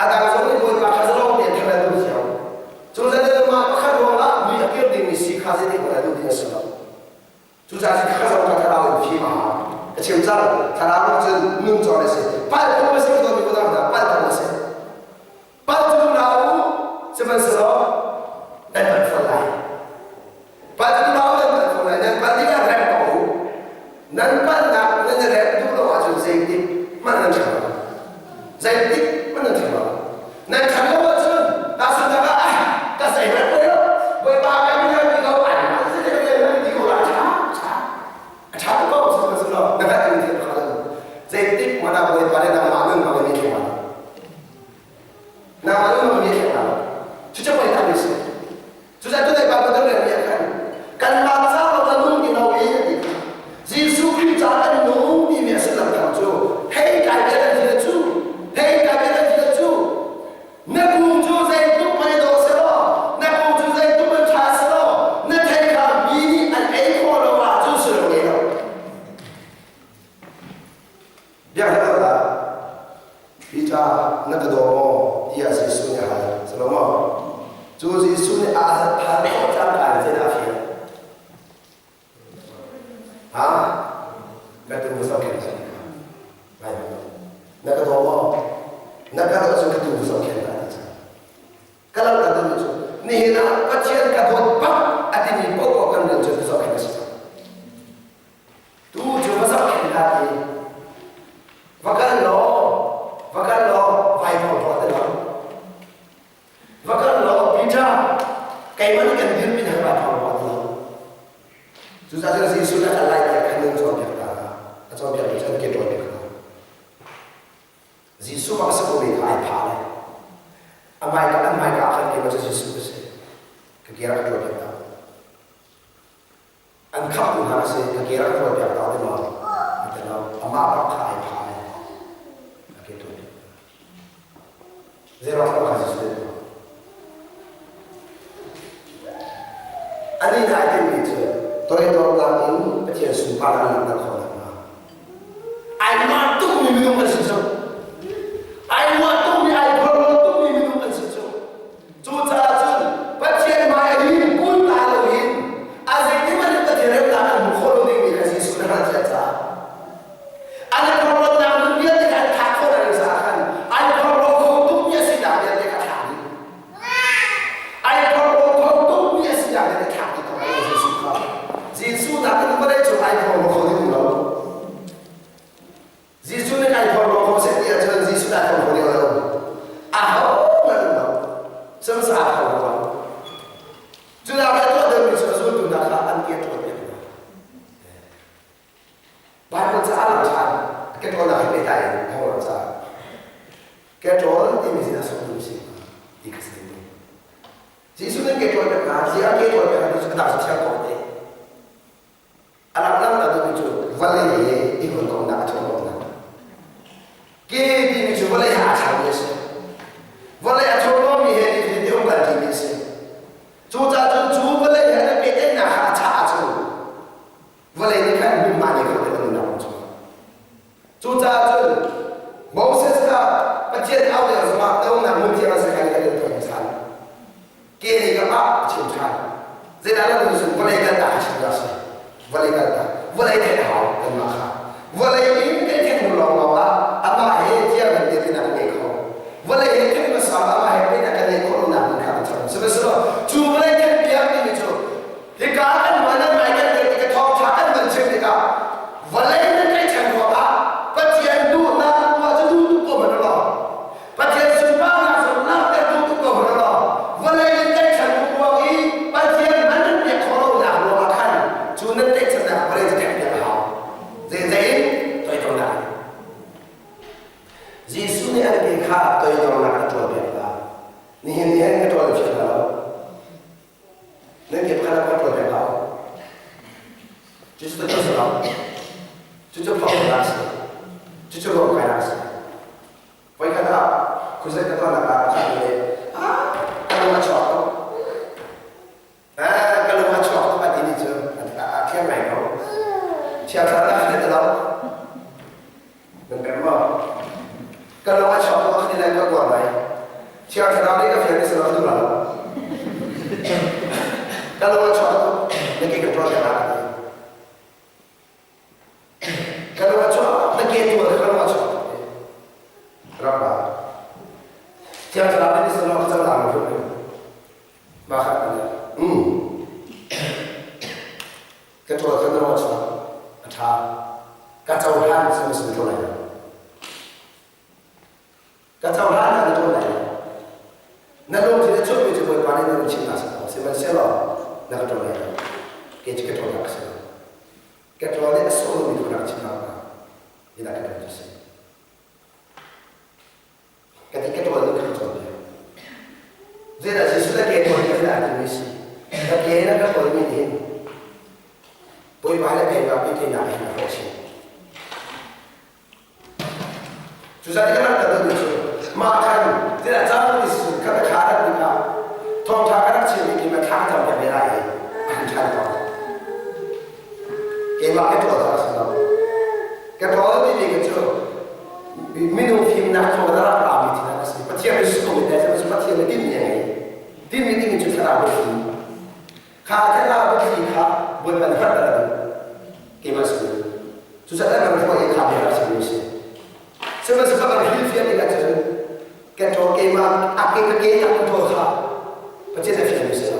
A dang zong nih Bawipa kha zalong tein thang an duh cio. Cu zan mah pakhat ruangah mi a kir dingmi si kha zeitik hmanh a duh ding a si lo. Cucaah kha zong kha thlarau in fim a hau. Ka chim cang, thlarau cun nun cawn a si. Palh phung a si ko mi unau hna, palh phung a si. Palh cu unau u, sihmanhsehlaw nan palh fawn lai. Palh cu unau nan palh fawn lai, nan palh tikah rem ko u. Nan palhnak nan i rem duh lo ahcun zeitik hmanh nan ṭha lo. Zeitik hmanh nan ṭha lo. Nan ṭhat lo ahcun tahchunhnak ah ah ka zeihmanh poi lo Bawipa kan mi ti ko ai ti ko la ṭha ṭha a ṭha ko sihmanhsehlaw na ka tin thil kha zeitik hmanh ah Bawipa nih nangmah nun hmang in mi thleng nangmah nun hmang mi thleng lo cucu poi tak mi si cucaah tunai Baibal kan rel mi ah khan kanmah ca lawng a nung ti lo i a ti kha Jesuh Khrih ca kan nung timi a sullam tham cu hei kai bia kan ti cu hei kai bia kan ti cu na kung cu zeitluk hmanh i dawh selaw na kung cu zeitluk in ṭha selaw na thei kha mi nih an ei khawh lo ahcun sullam ngei lo Biaknak ah Peter na ka daw maw tiah Jesuh nih a hal. Salomo cu Jesuh nih a hal khawh cangka in zeidah a fial? Ha? Ka tuu zohkhenh hna Ngai Na ka daw maw? Na ka dawt cu ka tuu zohkhenh hna ti cang. Ka lam ka dawt cu nihin ah Pathian ka dawt bak a timi paohpaoh kan rian cu zohkhenh a si cang. Tu cu va zohkhenh hna ti. Va kal law, va kal law, vai thawng tuah te lo. Va kal law, Peter, keimah nih kan dirpi hna vai thawng tuah te lo. Cucaah cun Jesuh nih a kal lai tiah khan nan cawnpiak ta hna. A cawnpiak mi cu an ke ṭawl hna. Jesuh bak a si ko mi kha ai phah le a hmaika an hmaika ah khan keimah cu Jesuh ka si. Ka ke rak ṭawl piak hna. An khamhtu hna a si, ka ke rak ṭawl piak ta ti maw? A ti lo. Amah bak kha ai phah le a ke ṭawl piak hna. Zeiruang kha Jesuh nih Anih nih ai tinhmi cu toidornak in Pathian sunparnak an langhter khawh nakhnga ai nuah tukmi minung an si cu. Ai nuah tukmi, ai phorhlawt tukmi minung an si cu. Cucaah cun Pathian hmai ah hin kun ta loin a zeithimanh in Pathian remnak an hmuh khawh lo dingmi kha Jesuh nih a hngalhthiam caah An i phorhlawtnak nun vialte kha an thah khawh hna caah khan ai phorhlaw kho tukmi a sinak vialte kha thah dih. Ai phorhlaw kho tukmi a sinak vialte thah dih ko Jesuh kha. Jesuh nakin vawlei cung ai phorhlaw kho ding lo. Jesuh nih ai phorhlaw kho seh ti ahcun Jesuh ai phorhlaw ding lo. Aho hmanh um lo. Sihmanhsehlaw aa phorhlaw lo. Cudah a tuah deuhmi cu a zultu hna kha an ke ṭawl piak hna. Baibal ca a lang ṭhan. Keṭawlnak he pehtlai in a hong lang caah keṭawl timi sin ah sungtu si ti kha si ding. Jesuh nih keṭawl pek hna, ziah keṭawl pek hna ti cu a dang cu thiang ko te. A lang lang ta duhmi cu vawlei he i hawikomhnak a thurhnawmnak. Ke timi cu vawlei ah a ṭhami a si. Vawlei a thurhnawmmi he nifatin te um kan ṭimi a si. Cucaah cun cu vawlei he an pehtlaihnak kha a chah ahcun vawlei nih khan hmunhma nei kho ti lo nunnak um chung. Cucaah cun Moses kha Pathian au lio zongah na umnak hmun thiang a si kha kan in thawng ṭhan. Ke lei kam ah a chim ṭhan. Zeidah na nun cun vawlei kaltak a chim dah si. Vawlei kaltak. Vawlei theih a hau kanmah kha. Vawlei in kan theih hnu lawnglawng ah amah he thianghlim te tinak kan ngei kho. Vawlei he theih hmasa amah he peihnak kan ngeih khawh lonak hmun kha kan cham. Sihmanhsehlaw cu vawlei theih piak timi cu Hika kan hman an ngai kan theih tik thawngṭha kan van chim tikah vawlei nan tlaihchan ruangah Pathian duhnak tuah cu duh tuk ko hmanh law Pathian sunparnak zong langhter duh tuk ko hmanh law vawlei nan tlaihchan ruang i Pathian man nan pek khawh lonak ruangah khan cu nan tlaihchannak vawlei cu ṭhenpiak a hau. Zeizei in toidornak in. Jesuh nih an ke kha toidornak a ṭawlpiak hna. Nihin ni hin ka ṭawl fiak hna lo. Nan ke pakhat ah pakhat pek hau. Cucu ta si lo. Cucu phawk a si. Cucu ruam kai a si. Voikhat ah Crusade ka tuahnak ah pakhat nih ah ka lung a chuak tuk. Ah, ka lung a chuak tuk a ti ni cu a thiam ngai ko. Thiang thlarau na fian lo. Nan pek maw? Ka lung a chuak tuk a ti lai ka kuang lai. Thiang thlarau nih ka fian ni selaw tu lo. Ka lung a chuak tuk na ke ka tuah ka ti. Ka lung a chuak na ke tuah ka lung a chuak ram ba. Thiang thlarau nih selaw ka cang lang lo. Mah kha kan Ka tuah ka lung a chuak a ṭha. Ka cohlan simi simi ṭuan lai lo. Ka cohlan ah na ṭuan lai lo. Na lungthin a chuahmi cu Bawipa nih na lungchimnak si ko. Sihmanhsehlaw na ka ṭuan lai lo. Kei cu ka ṭuannak a si lo. Ka ṭuan i a sawh lomi tu ka rak chim hna. Hi dah ka ṭuan cu si. Ka ti ka ṭuan ka cawnpiak. Zeidah Jesuh na ke ṭuan ka dah timi si. Ka ke na ka ṭuanmi nih hin Bawipa le keimah pehtlaihnak hin a hrawh chin. Cucaah ka rak kan cu mah khan zeidah cang ti si kha ka kha rak ti kha thawngṭha ka rak chimmi ki ma thla ka cam piak ve lai i a han ṭhan ko. Keimah ka ṭuan a si lo. Ka ṭuan timi ka cu minung fimnak thawng na rak rami thil a si. Pathian nih sung in cu Pathian nih tinhmi a ngei. Tinhmi ding cu thlarau biathli. Kha thlarau biathli kha Bawipa nih hngalh a duh. Keimah si. Cucaah kan hruai i kha bia rak chimmi si. Sihmanhsehlaw kan hrilhfiah tikah cun ka ṭaw keimah a ke ka ke tak ka ṭaw kha Pathian a fialmi si lo.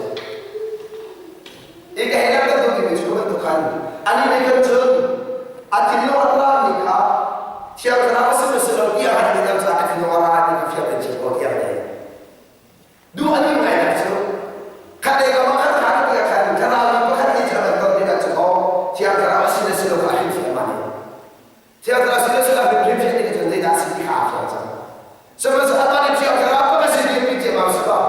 I ka hei kan duh timi cu bantuk khan ani nih khan cun a thinlung a rami kha Thiang Thlarau a si maw si lo tiah han ti caah a thinlung a ra ti kha fiang in chim ko tiang te. Duh a nih ngainak cu khat lei kam ah khat kha ti khan thlarau mi pakhat nih cun an ton tikah cu aw Thiang Thlarau a si le si lo kha a hrilhfiah ma nih. Thiang Thlarau si le si lo a hrilhfiah tikah cun zeidah a si ti kha aa fiang cang. Sihmanhsehlaw amah nih Thiang Thlarau ka si ti mi ciammam si lo.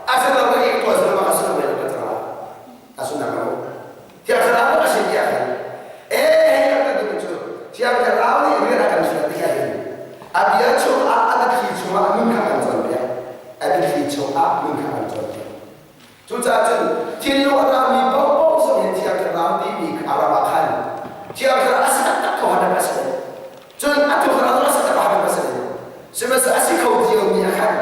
A si lo ka ik tuah si lo ka si lo men ka cang a sunak lo. Thiang Thlarau ka si tiah khan eh hei kan kan cu Thiang Thlarau nih rian a kan fial tikah hin a bia chungah a biathli chungah nun kha kan cawnpiak. A biathli chungah nun kha kan cawnpiak. Cucaah cun thinlung a rami paohpaoh zong hi Thiang Thlarau timi a ram ah khan Thiang Thlarau a si taktak ko han a si. Cun a thlarau a si taktak han a si. Sihmanhsehlaw a si kho cio mi ah khan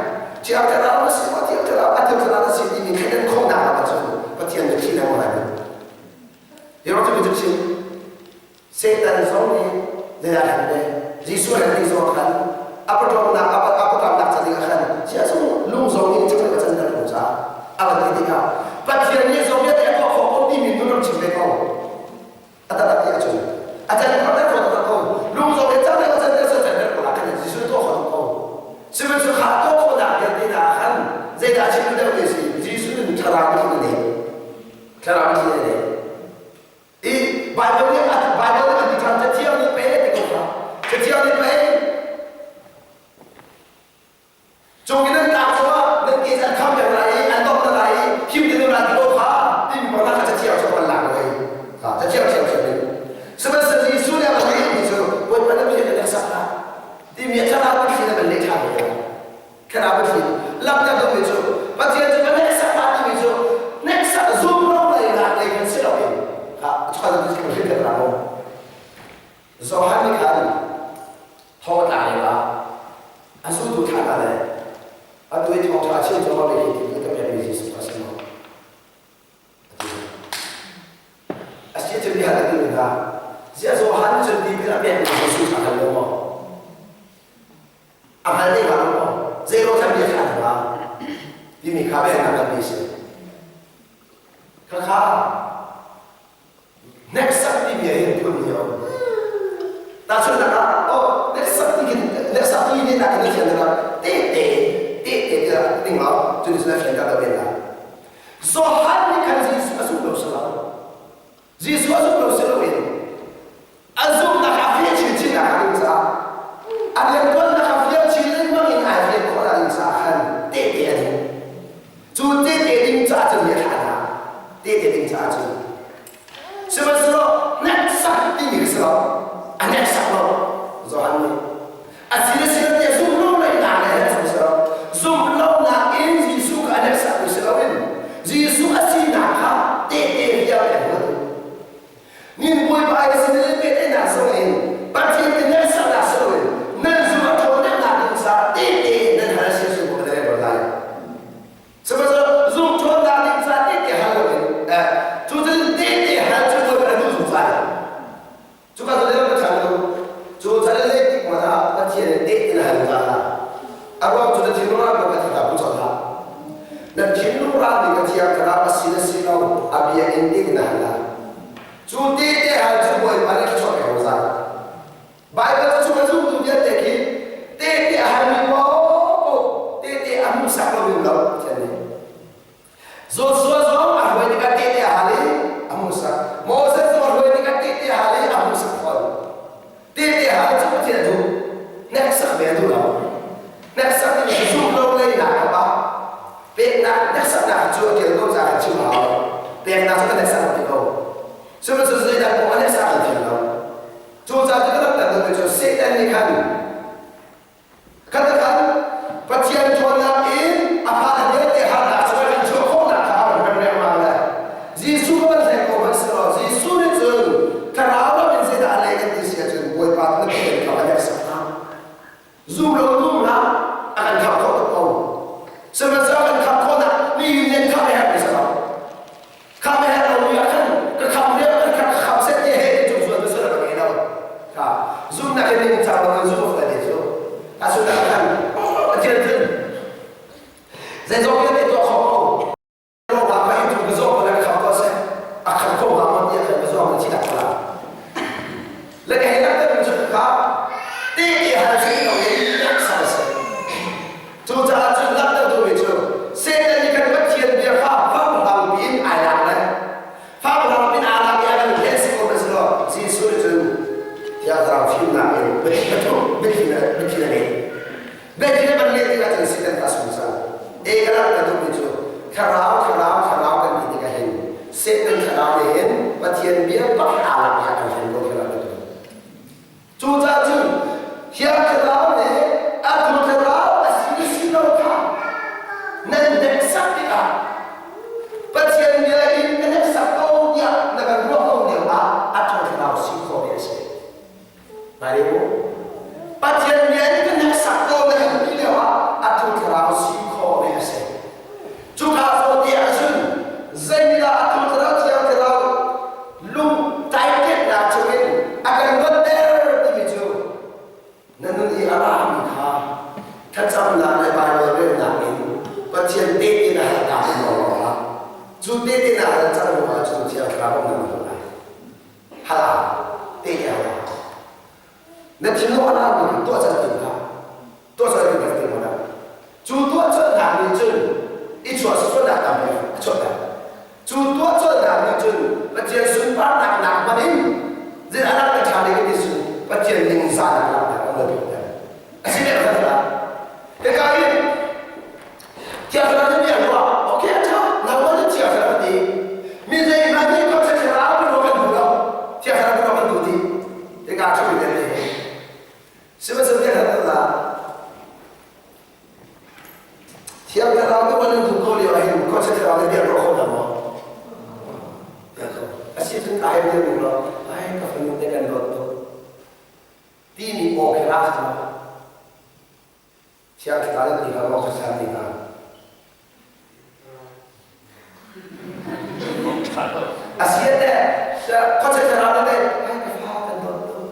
Thiang Thlarau a si maw Thiang Thlarau a Thiang Thlarau a si timi thleidan khawhnak ah cun Pathian biathli le maw lai. Hi ruang cu cu chim Satan zong nih zeidah khan le Jesuh han ti zong khan a paṭawmnak a paṭawmnak ca ding ah khan chia zong lung zong nih cakle ka can ter ko ca a van ti tikah Pathian nih zong vialte a tuah khawh ko timi nun ram chim ve ko a tak ti ahcun a can khawh ter ko tak ko lung zong nih cakle ka can ter can ter ko la khan Jesuh tuah khawh ko sihmanhsehlaw kha tuah khawhnak vialte hna khan zeidah chim deuh ti si Jesuh nih thlarau thil a nei thlarau thil a nei I Bible nih Bible nih an ti ṭhan Cathiang nih pei ti ko kha. Cathiang nih pei cung in an tlak cungah nan ke an kham peng lai i an dong lai i him te lai ti ko kha timi kong kha Cathiang cu kan lak lai. Ha Cathiang thiam thiam nih. Sihmanhsehlaw Jesuh nih a van ti cu Bawipa na bia ka sak hna. Timi a thlarau thli na kan leh ṭhan ve. Thlarau Pathian lamter duhmi cu Pathian cu ka hneksak hlah timi cu hneksak zumro lei nak lei khan si loin kha chuan kan hrin kan rak um. Johan nih khan thong a tlak lio ah a zultu thlah hna le atu i thawngṭha a chim cuahmah mi hi ti ka pekmi Jesuh a si maw? A si cu bia ka ti hna. Ziah Johan nih cun tipil a pekmi Jesuh kha a hngal lo maw? A hngal ding hnga maw? Zeiruang khan bia kha hnga? Timi kha biahalnak kan ti si. Khakha hneksak ti bia hin phun hi a um. Tahchunhnak ah, oh, hneksak ti khin hneksak ti nih nak in fian nak te te te te te ding lo cun cun a fian ta ben la. Johan nih khan Jesuh a zumh lo si lo. Jesuh a zumh lo si loin a zumhnak a feh chinchin nak ding caah a riantuannak a fiang chin lengmang in ai fian khawh nak ding caah khan tehte a ding. Cu tehte ding caah cun mi a thlah hna. Tehte ding caah cun. Sihmanhsehlaw hneksak timi kha si lo. A hneksak lo. Johan nih. A si le si lo tiah zumh lo lei nak le he si lo. Thlarau a si le si lo a bia in ding na hal lai. Cu tehte hal cu Bawipa nih thluachuah pek zungzal. Baibal cu chung a zumtu vialte khi tehte a halmi paohpaoh tehte a hmuhsak lo in lo Pathian nih. Joshua zong a hruai tikah tehte a hal i a hmuhsak. Moses zong a hruai tikah tehte a hal i a hmuhsak fawn. Tehte hal cu Pathian a duh. Hneksak ve a duh lo. Hneksak timi cu zumh lo leinak a pa. Peknak hneksaknak cu a kel ko caah chim a hau. Peknak cu ka hneksak ti ko. Sihmanhsehlaw zeidah kong a hneksak an thiam lo. Cucaah cu ka rak tan lomi cu Satan nih khan khat khan Pathian ṭhawnnak in a fale vialte harnak chung ah kan chuah khawhnak kha a rak rem riangmang le Jesuh ka van hleng ko hmanh selaw Jesuh nih cun thlarau lam in zeidah a leh kan ti si ahcun Bawipa na Pathian kha va hneksak hlah. Zum lo tu hlah a kan kham khawh tuk ko. Sihmanhsehlaw kan kham khawhnak mi nih kham a herh mi si lo. Kham a herh lomi ah khan ka kham lio kan kham ka kham set te he ti cung zuan ka ngei lo. Kha zumnak in ning cang lo in zum a te cu. A sunak khan Pathian cun zeizong vialte tuah kho ko. Cucaah cun langhter duhmi cu Satan nih kan Pathian bia kha fanghlang piin ai lak le fanghlang piin aa lak i a kan hlen si ko hmanh selaw Jesuh nih cun Thiang Thlarau fimnak in biathli biathli a ngei. Biathli a van leh tikah cun Satan kha a sung cang. E ka langhter duhmi cu thlarau thlarau thlarau kan ti tikah hin Satan thlarau nih hin Pathian bia bak aa lak i a kan hlen ko khi langhter duh. Cucaah cun Thiang Thlarau le a tu Thlarau a si si lo kha nan hneksak tikah Pathian bia in ka hneksak ko tiah na kan ruah ko lio ah a tu Thlarau si khawh ve a si. Nai mu. Pathian bia in ka hneksak ko na kan ti lio ah a tu Thlarau si khawh ve a si. Cuka zawn te ahcun zeidah a tu Thlarau Thiang Thlarau lung taiketnak chungin a kan luatter timi cu na nun i a rami kha thlacamnak le Baibal relnak in Pathian tehte na halnak in lawng hlah. Cu tehte na hal cang hnu ahcun Thiang Thlarau na hmu lai. Hal ah tehte hal ah. Na thinlung a rami kha tuah cang tim hlah. Tuah cang tim hlah tim hlah. Cu tuah colhnak nih cun i chuah sualnak tampi a chuahter. Cu tuah colhnak nih cun Pathian sunparnak nak hmanh in zei a rak ṭha ding ti cu Pathian ningzahnak langhter a lo ter. A si leh kha dah. Hika hin Thiang Thlarau nih bia ruah, okay a ṭha, nangmah nih Thiang Thlarau ti. Mi zeihmanh nih kan Thlarau kan ruah kan duh lo. Thiang Thlarau kan ruah kan duh ti. Hika ṭha mi vialte hi. Sihmanhsehlaw Thiang Thlarau dah Thiang Thlarau nih van in duh ko lio ahhin khuachia thlarau nih bia ruah kho hna maw? Bia kho. A si cun ka hei bia ning law, ai ka fanu te kan dawt tuk. Timi aw khi ra kha Thiang Thlarau nih ti hna maw kha ti hna. A si te, khuachia thlarau nih ai ka fa kan dawt tuk.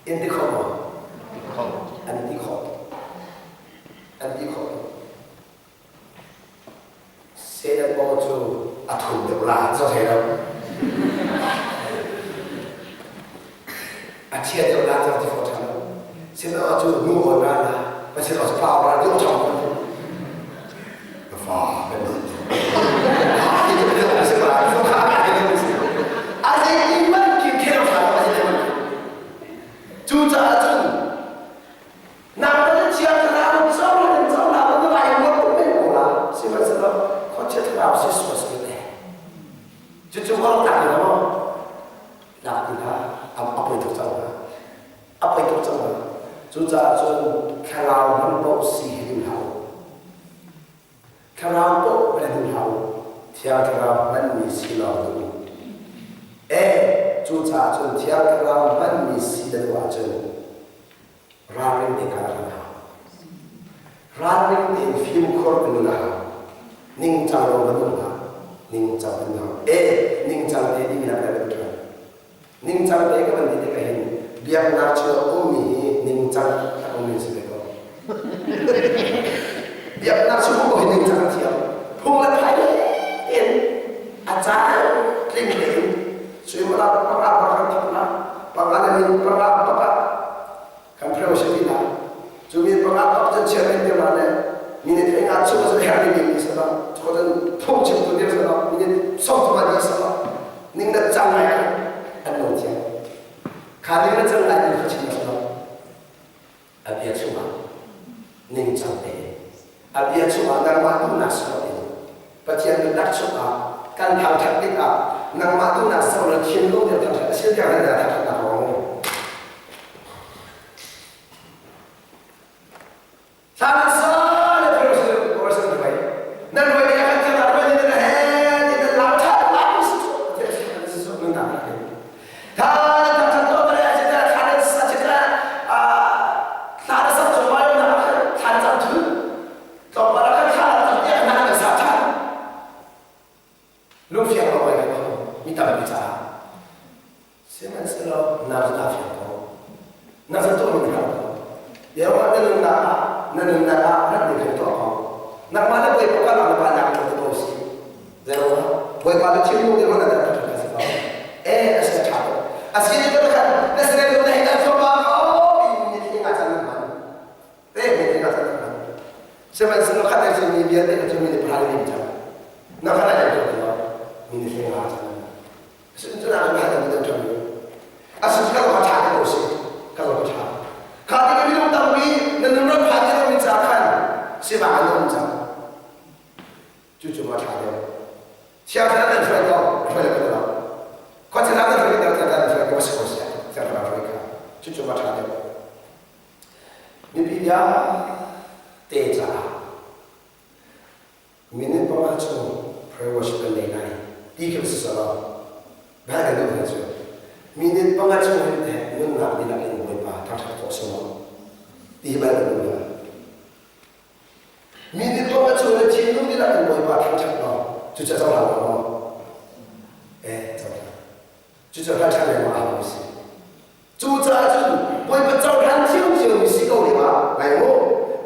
In ti kho maw? An ti khawh. An ti khawh. Satan aw cu a thum deuh la, zo thei lo. A chia deuh la, zo ti kho ṭha lo. Satan aw cu nu aw ra la, Pathian aw cu pa aw ra, ti aw ṭha ko. Ka fa kan dawt. A zei man ki khel ṭha lo a zei man. Cucaah cun nang na chia thlarau co in co na na vai mo men ko la sihmanhsehlaw khuachia thlarau si sual si te. Cucu ngol tak ni lo lak ti hna a poi tuk cang hna. A poi tuk cang hna. Cucaah cun thlarau hman paoh si hi duh hlah u. Thlarau paoh hman duh hlah u. Thiang Thlarau hmanmi si lawng duh u. E, cucaah cun Thiang Thlarau hmanmi si na duh ahcun ralring tein kal a hau. Ralring tein fimkhur ka nun a hau. Ningcang lo ka nun hlah. Ningcang kan hau. E, ningcang te timi nak kan ṭhan. Ningcang te ka van ti tikah hin biaknak chung a ummi hi ningcang a ummi si ve ko. Biaknak chung um hi ningcang a thiam. Phung le phai. panga bak cun chairman te ma le minute hlei nga chung cu herh ding mi sa cho cun phung chim tu dir sa minute som thuma di sa ning na cang lai an lo thiam kha ning na cang lai ni kha chim sa a bia chungah ningcang tein a bia chungah nangmah duhnak si loin Pathian biatak chungah kan thangṭhat tikah nangmah duhnak ser le thinlung in thangṭhat a si tiang nan thangṭhatnak ruang Thla nan sa le thil si nan ruai ne kan thil ruai ne nan he ti nan lam ṭhat lam si cu si cu nan nak Tha na thangṭhat ko le si ta thla nan sa si ta thla na sak cu mai na thla na cam thu tlawmpal ah khan thla na cam tiah na nan sa ṭhan lungfiang lo ai ko mi tampi caah Sihmanhsehlaw na cu naa fiang ko. Na cu tuah ning hal ko. Jehovah na nunnak ah na nunnak ah rat ning kan tuah ko. Nangmah le Bawipa kal ah na pa nak ko ko si. Zeruah Bawipa le thinlung nih na dat ka si ko. Eh a si a ṭha tuk. A si ni ko khan na sinai lu na hei kan thluahmah ko ni thli nga chan nan hman. Te ni thli nga chan nan hman. Sihmanhsehlaw khat ai mi vialte cu mi nih phan lim cang. Na khan ai ko mi ni thli nga chan nan hman. Kha ti minung tampi na nun ram phan ti lomi ca khan sifak an um cang. Cucu ma ṭha deuh. Thiang thlarau nan hruai ko, hruai lo kan lo. Khuachia nan hruai ko, thiang thlarau nan hruai ko, si ko siah, thiang thlarau hruai kha. Cucu ma ṭha deuh. Mipi vialte caah Minute panga chung prayer worship kan nei lai ti khi si selaw bel kan duh hna cu minute panga chung hin teh nunnak dihlak in Bawipa thangṭhat khawh si maw ti hi bel kan duh hna. Minute panga chung na thinlung dihlak in Bawipa thangṭhat law cucu a cohlang lo maw? Eh, cohlang. Cucu hla ṭha lengmang a hau si. Cucaah cun Bawipa cohlan ṭhiamṭhiam mi si ko lioah ngai u,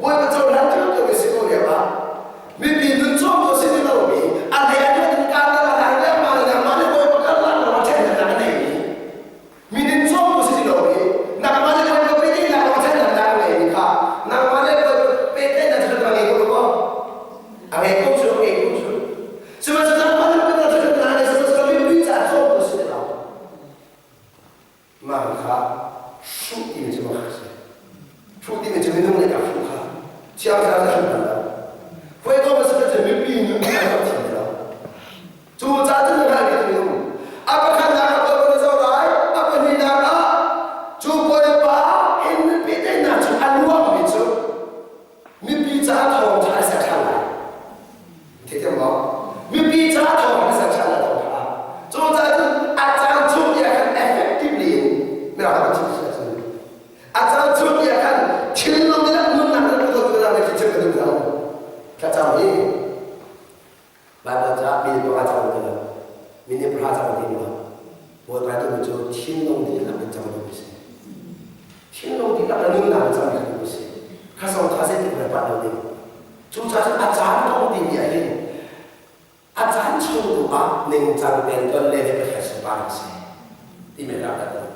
Bawipa cohlan ṭhiamṭhiam mi si ko lioah mipi nun cawmtu si ti lomi a hlei a in kaan le a hlai lengmang le nangmah le Bawipa karlak lawng ṭhennak a neimi mi nun cawmtu si ti lomi nangmah le Bawipa pehtlaihnak lawng ṭhennak a ngeimi kha nangmah le Bawipa pehtlaihnak cu a ngei ko maw? A ngei ko cu, a ngei ko cu. Sihmanhsehlaw nangmah le Bawipa ṭhennak a ngei sihmanhsehlaw mipi caah cawmtu si ti lo. Mah kha hruh timi cu a si. Hruh timi cu minung nih a hruh kha thiang thlarau nih a hruh bal lo. Hawikom a si cu mipi nun a rak thiam lo. Cu caah cun na hngalh minung. A pakhatnak ah Bawipa na zoh lai, a pahnihnak ah cu Bawipa in mipi teinak cu a luangmi cu mipi caah thawngṭha a ser ṭhan lai. Theithiam maw? Mipi caah thawng a ser ṭhan lai thawngṭha. Cu caah cun a caan chung i ah khan effectively in mirang kan chim si ahcun a caan chung i ah khan thinlung in nunnak in kan tuah tu chim ka duh lo. Thlacam hi Baibal caah minute panga cam ti lo, minute pahra cam ti lo. Bawipa tu cu thinlung dihlak in cam duh si. Thinlung dihlak in nunnak in cam duh si. Kha song kha zei tik pah lo ding. Cucaah cun a caan kong timi ah hin a caan chung tu ah ningcang tein ton le le Pathian sunparnak si timi rak kan duh.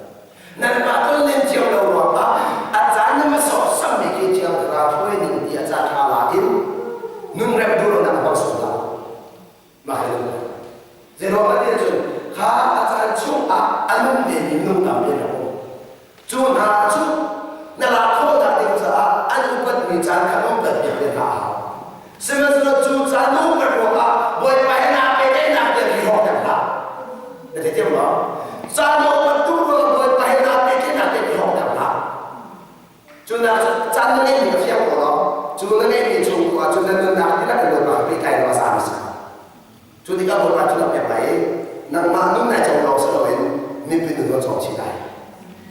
Nanmah ton len cio lo ruangah a caan na ma sawhsammi khi Thiang Thlarau hruai ning ti a ca ṭha la in nunrem duh lonak a hmang sual hlah. Mah hi lung Zeiruang ah tiah cun kha a caan chung ah a nung vemi minung tampi an rak um. Cu hna cu na lak khawhnak ding caah an upatmi caan kha na upat piak ve hna a hau. Sihmanhsehlaw cu caan na upat ruangah Bawipa he naa pehtlaihnak tiang hi hrawkter hlah. Na theithiam maw? Caan na upat tuk ruangah Bawipa he naa pehtlaihnak tiang hi hrawkter hlah. Cu nak cu caan na ngeihmi ka fiang ko lo. Cu na ngeihmi chung tu ah cun na nunnak dihlak in Bawipa he pehtlai lo a zaami si ko. Cu tikah Bawipa cu na pek lai i nangmah nun nai cawm lawng si loin mipi nun zong cawm chih lai.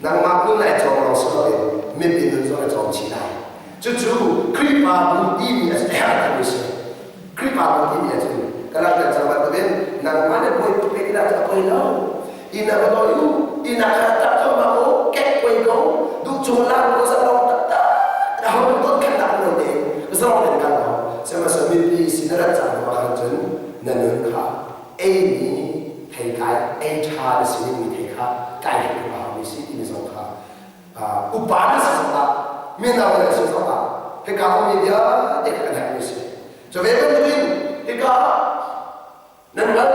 Nangmah nun nai cawm lawng si loin mipi nun zong na cawm chih lai. Cucu Khrihfabu timi a herh mi si. Khrihfabu timi ahcun ka langhter cang bantukin nangmah le Bawipa pek dah cu a poi lo. Inn ah va lawi u, inn ah khan tap thluahmah u, kek poi ko, duh chung lang ko zalong taktak, aho ton khat tak lo tein zalong in kal ko. Sihmanhsehlaw mipi sin na rat cang hnu ah khan cun na nun kha eimi theitlai ei ṭha na si dingmi thei kha kai hrim a haumi si timi zong kha upa na si zongah mino na si zongah. Hika ummi vialte kan herhmi a si. Cu ve bantukin hika nan hngalh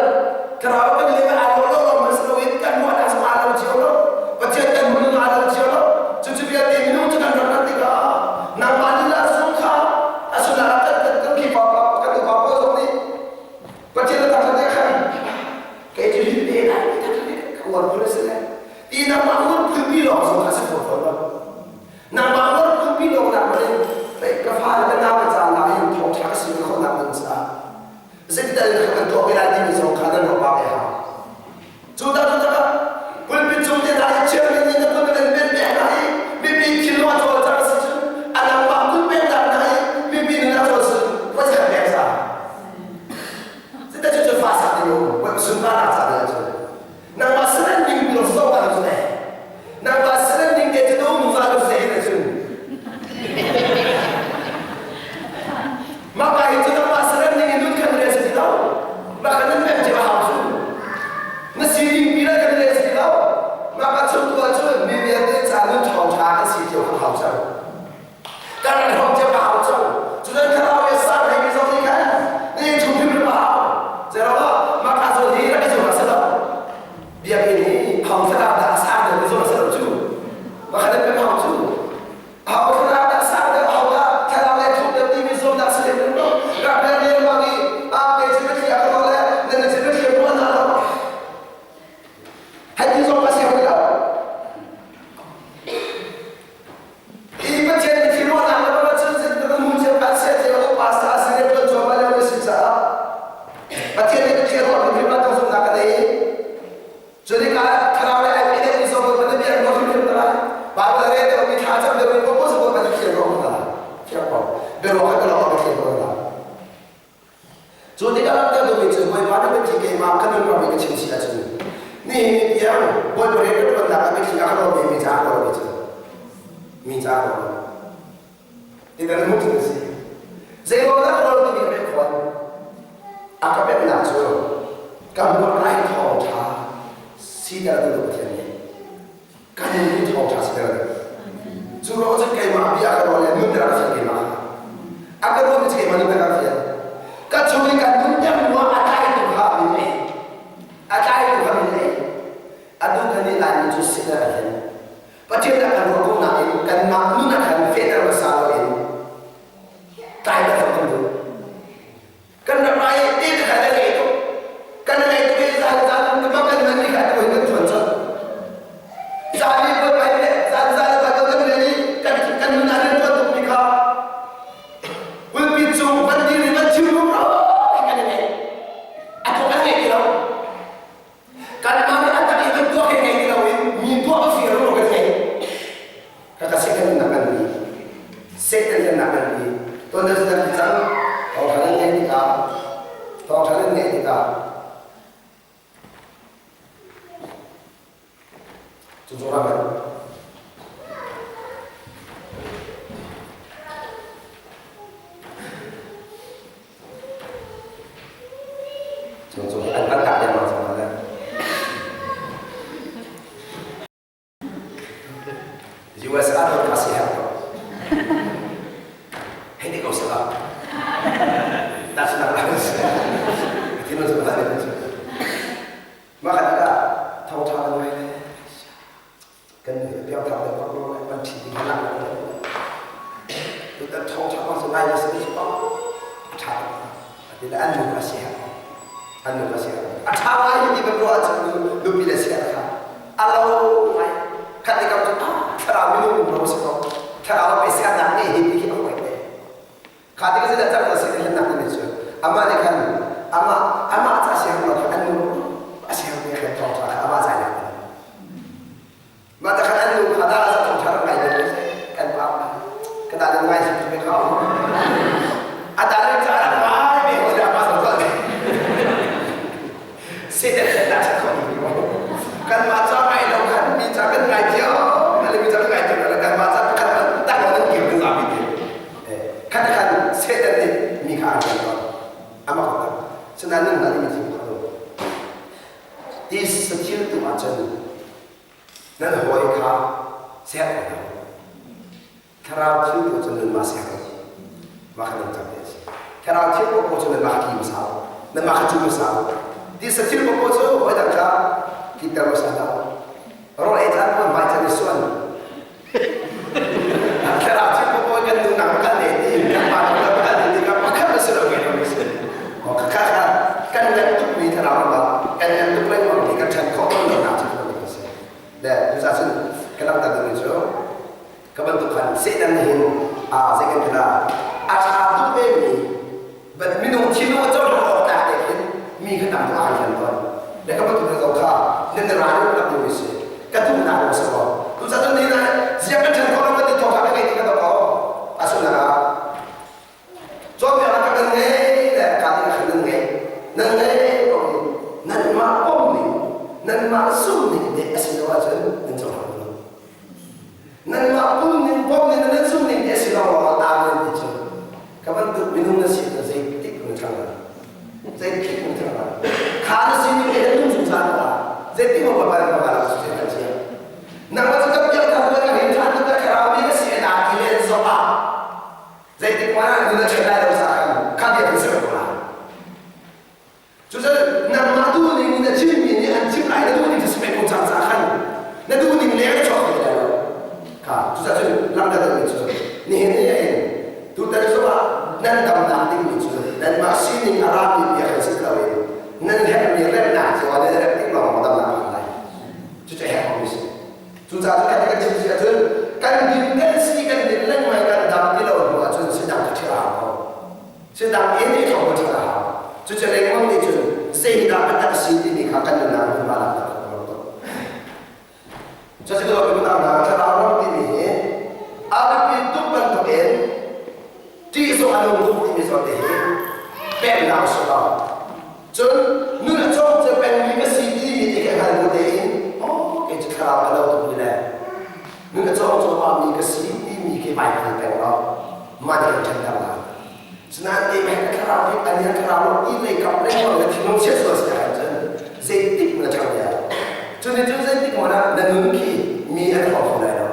thlarau kan le aa lo lo lawng si loin kan ruahnak zong aa lo cio lo. Pathian kan hmun aa lo cio lo. Cucu vialte minung cu kan rak rat tikah nangmah lila zong kha a sullam kan kan kan Khrihfa kan upa pawl zong nih Pathian a tak te khan kei cu hi te lai tak ka uar phun a si le ti nangmah uar phunpi lawng zong kha si fawn fawn lo. Nangmah uar phunpi lawng nak in ka fa le ka nau le caan ah hin thawngṭha ka si khawh nak ding caah zeital in kan tuah ve lai timi zong kha nan ruah ve hau. Cu dah cu tak pulpit cung te hna i chairman nih na pulpit an pen pek hna i mipi thinlung a cawlcang a si cun a nangmah kut peknak hna i mipi nun a cawl cun voikhat pek za. Cuta cu cu fa sak ding um, sunparnak ca ding cun. Nangmah saran ding tu zong ah cun eh. Nangmah saran ding te cu um za lu se na cun. Mah pa hi cu nangmah saran ding in nun khan re si lo. Mah khan nan pek cio hau cu. Na sining pi le kan re si lo. Mah ka chung tu ahcun mi vialte ca nun ṭhawng ṭha kan si cio kha hau cang. Kan rak hrawng cio ka hau cang. Cutan thlarau le sang hei mi zong nih khan na inn chung hrimhrim a hau. Zeruangah mah ka zawn hi rak i zuam a si lo. Biakinn hi hau thlarau dah a sang deuh mi zuam a si lo cu. Mah kha nan pek hau cu. Hau thlarau dah sang deuh hau dah thlarau le thuk deuh timi zuamnak si lem lo. Rak bel lengmang i a kei cu biathli a ka lo le nan cu biathli a ruah na lo. Hei ti zong ka si hoi lo. Hi Pathian nih thil ruahnak le bang cun zeitin kan hmu cio kan sia cio lo pastor a si le tuan cuahmah lio na si caah Pathian nih Pathian ruah hrimhrim ah zumhnak ka nei. Cu tikah thlarau le ai pe deuh mi zong kan bia ruah hrimhrim ta lai. Bible re deuh mi thla cam deuh mi popo zong kan thiam ruah ta lai. Thiam ko. Biaruah kan lo kan thiam ko la. Cu tikah langhter duhmi cu Bawipa nih biathli keimah ka nun ram i ka chim si ahcun nihin ni tiang Bawipa rian ka ṭuannak ah biathli a ka rawmi mi ca ka rawmi cu mi ca ka rawmi ti kan hmuh cu a si. Zeiruang dah ka rawl timi ka pek khawh? A ka peknak cu ka hmuh ai thawngṭha siter tu Pathian nih ka nun hi thawngṭha siter a duh. Cu ruang cun keimah bia ka ruah le nun ka rak fial keimah kha. A ka ruahmi cu keimah nun ka rak fial. Ka chung i kan nun ruah a tlaitu kha min ei. A tlaitu kha min ei. Atu kan nih Laimi cu sinner a hin. Pathian a kan ruah ko nain kanmah nun a kan fehter hmasa loin tlai ka kan duh. Kan rak rai i te kha kan ngei tuk. Kan ngei tuk i zan zan kan kan man ni kha tu hin kan thuan colh. Zan i puan pai le zan zan le kan kan le i kan kan nun ah rian tuan tuk mi kha pulpit cung van dir in van chim rum ro kan ngei. A tu kan ngei ti lo. Kanmah nih an tak i kan tuah he ngei ti loin mi tuah a fir ro kan ngei. Kaka Satan nak kan bi. Satan nak kan bi. Tuan dah sudah cang. Thawngṭha nan ngaih tikah thawngṭha nan ngaih tikah cu cu ram Cu cu an kan tak dengmang cang le. US ah dawt ka si herh ko. Hei ti ko sala. That's not what I Ti man su ta ni su. Ma ka ta thong tha kan ngai le. Kan ni piang thang le pak lo le pan thi ding la le. Tu ta thong tha ma su ngai le si ni pa. Tha. Ati le an nu ka si herh. An nu ka si herh. A tha ngai hi ti kan ruah ahcun nupi le si herh kha. A lo ngai. Khat ni kam cu thlarau minung um lo si ko. Thlarau pe siannak nih hi ti khi a huai te. Kha ti ka si cang si ti nak ni cu. Amah nih khan amah amah ca siang lo khan an nu a siang te khan thawng tha kha amah zai nak. Mah ta khan an nu kha da za thawng tha rak ngai le kan pa ka da le ngai si pe kha. A da le ca rak ngai me ho da ma sa to. Satan dah kho kanmah ca ngai lo khan mi ca kan ngai cio le mi ca kan ngai cio le kanmah ca pakhat tak lo nan kir kan zapi te khat khan Satan nih mi kha a kan ton amah ko sinain nan hna mi thil kha ti sathil tu ahcun nan hawi kha ser ko thlarau thil tu cun nanmah ser ko. Mah kha nan cang ti a si. Thlarau thil paohpaoh cu nanmah kha ki hmasa u. Nanmah kha cu hmasa u. Tisa thil paohpaoh cu voidang kha kiter hmasa hlah u. Rawl ei caan puan hmai caan i suan. Thlarau thil paohpaoh kan nunnak kan ne ti kan pa kan kan ne ti kan pakhat na si lo ke lo si. Kha kha kan ngan tuk mi thlarau ram ah kan ngan tuk lengmang mi kan ṭhan khawh lo nak cu kan si. Le cucaah cun ka langhter dingmi cu ka bantuk khan Satan nih hin zei kan ti a ṭha tuk ve mi but minung thinlung a cohlan awk tlak te khin mi kha tam tuk a kan hlen tawn le ka bantuk zong kha nan ra nih rak ding mi si ka duhnak lawng si ko tuchan cun ni na ziak kan ṭhen khawh lo kan ti thawngṭha ka ngei ti ka dok ko a sullam ah Cawnpiak ah nan ngei le kaa ding ah nan ngei. Nan ngei ko i nanmah pom ning, nanmah zumh ning te a si lo ahcun nan cohlang lo. Nanmah pum ning, pom ning, nan zumh ning te a si lo lawngah amen ti cu ka bantuk minung na si na zeitik na ṭhang lai. Zeitik na ṭhang lai. Kha na sining he nan zungzal la. Zeitik ma pa pa pa la su kan sia. Nangmah cu kan piak thar ka hin ṭhan ka thlarau mi ka si na ti len zong ah Zeitik hmanh ah nun a ṭhen lai lo caah khan kha bia kan ser ko lai. Cucun nangmah duhning in na chimmi nih an chim lai na duhning cu si peng ko cang caah khan na duhning leng na chuak ve lai lo. Kha cucaah cun langhter deuhmi cu nihin ni ah hin tutan zongah nan damnak dingmi cu nanmah sining a rami bia khan si loin nan herhmi remnak cio ah nan remh tik lawng damnak a lai. Cucu a herh mi si. Cucaah cun kan chim si ahcun kan din kan si kan din lengmang kan dam ti lo hnu ahcun sidang ka ṭhial a hau ko. Sidang in i thong ka ṭhial a hau. Cucu lengmang nih cun zeidah a tak si timi kha kan nunnak hmunhma lak tak ko lo. Cucu ka dawt hna thlarau ram timi hi a biapi tuk bantukin ṭih zong a nung tuk timi zawn te hi pemnak a si lo. Cun nun a cawng cu pengmi ka si timi ti ka hngal bu tein oh kei cu thlarau ka lo tuk ni le nun a cawng cuahmah mi ka si timi khi vai hngal peng lo mah nih kan ṭhanter lai. Sinain keimah ka thlarau hi an hian thlarau lo ti lei kap lengmang le thinlung chia sual si ahcun cun zeitik na ṭhang ya. Cun cun zeitik hmanh ah na nun khi mi an hrawng kho lai lo.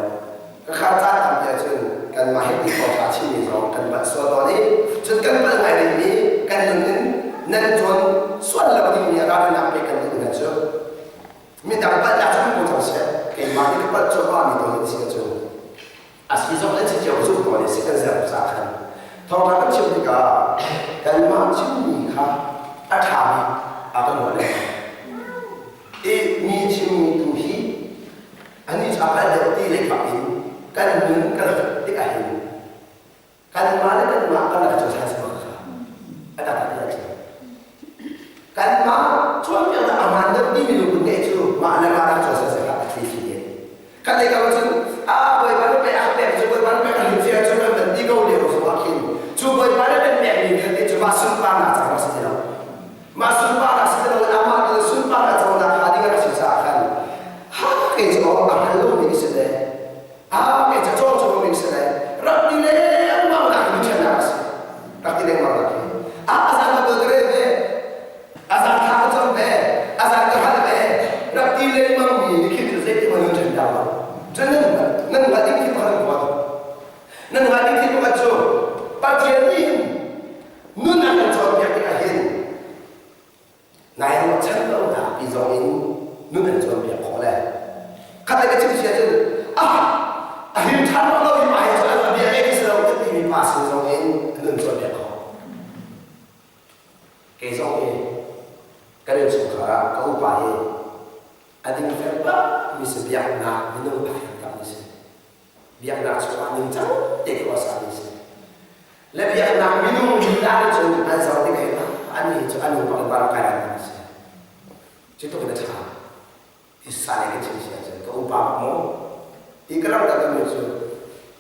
Khakha caan tampi ahcun kanmah he ti thawngṭha chimmi zong kan palh sual tawn i cun kan palh ngai dingmi kan nun in nan cawn sual lo dingmi ralrinnak pek kan duh hna cu midang palhnak cu kan ko cang seh keimah nih ka palh cuahmah mi tawn in si ahcun a si zong an si cio zumh tawn i si kan zer caah khan thawngṭha kan chim tikah kanmah chimmi kha a ṭhami a kan ruah lengmang i mi chimmi tu hi Anih cu a kal deuh ti lei bak in kan nun kan rat tik ahhin kanmah le kanmah kan rak cohlan si kha a tak ti ahcun kanmah cawnpiaknak a hmaan deuh timi lungput ngeih cu mah le mah rak cohlan si kha a thli thli in kan lei kam cun a bawipa na pek a pek cu bawipa na pek a him cia cu kan kan ti ko lio zong ah khin cu bawipa na kan pekmi vialte cu mah sunparnak ca rak si ti lo Mah sunparnak si lo in amah nih sunparnak conak hnga ding a rak si caah khan ha kei cu a hngal lomi ka si le a kei cu cawng cu mi si le rak ti lengmang nak hi ṭhennak a si rak ti lengmang nak hi a azan ka ka rel ve azan thla ka cam ve azan ka hal ve rak ti lengmang mi nih khin cu zeitin man ṭhen dah lo cun nan nan hngalh ding thil pakhat an tuah nan hngalh ding thil pakhat cu Pathian nih Nun a kan cawnpiak tikah hin nai ruahchan lo nak pi zong in nun an cawnpiak khawh le khat le ka chim sia cun ah a him ṭhan bak lo hi pa hi cu a bia ngei si lo ti mi pa sin zong in nun cawnpiak khawh kei zong hi kan innchungkhar ah ka upa hi a dingfel bak mi si biaknak minung a him tak mi si biaknak chungah ningcang te khua sa mi si le biaknak minung lila nih cun an zoh tik ah an nih cu an lung bak in kai an si cu tuk in a ṭha i sa le ka chim si ahcun ka upa maw i ka ram ka mi cu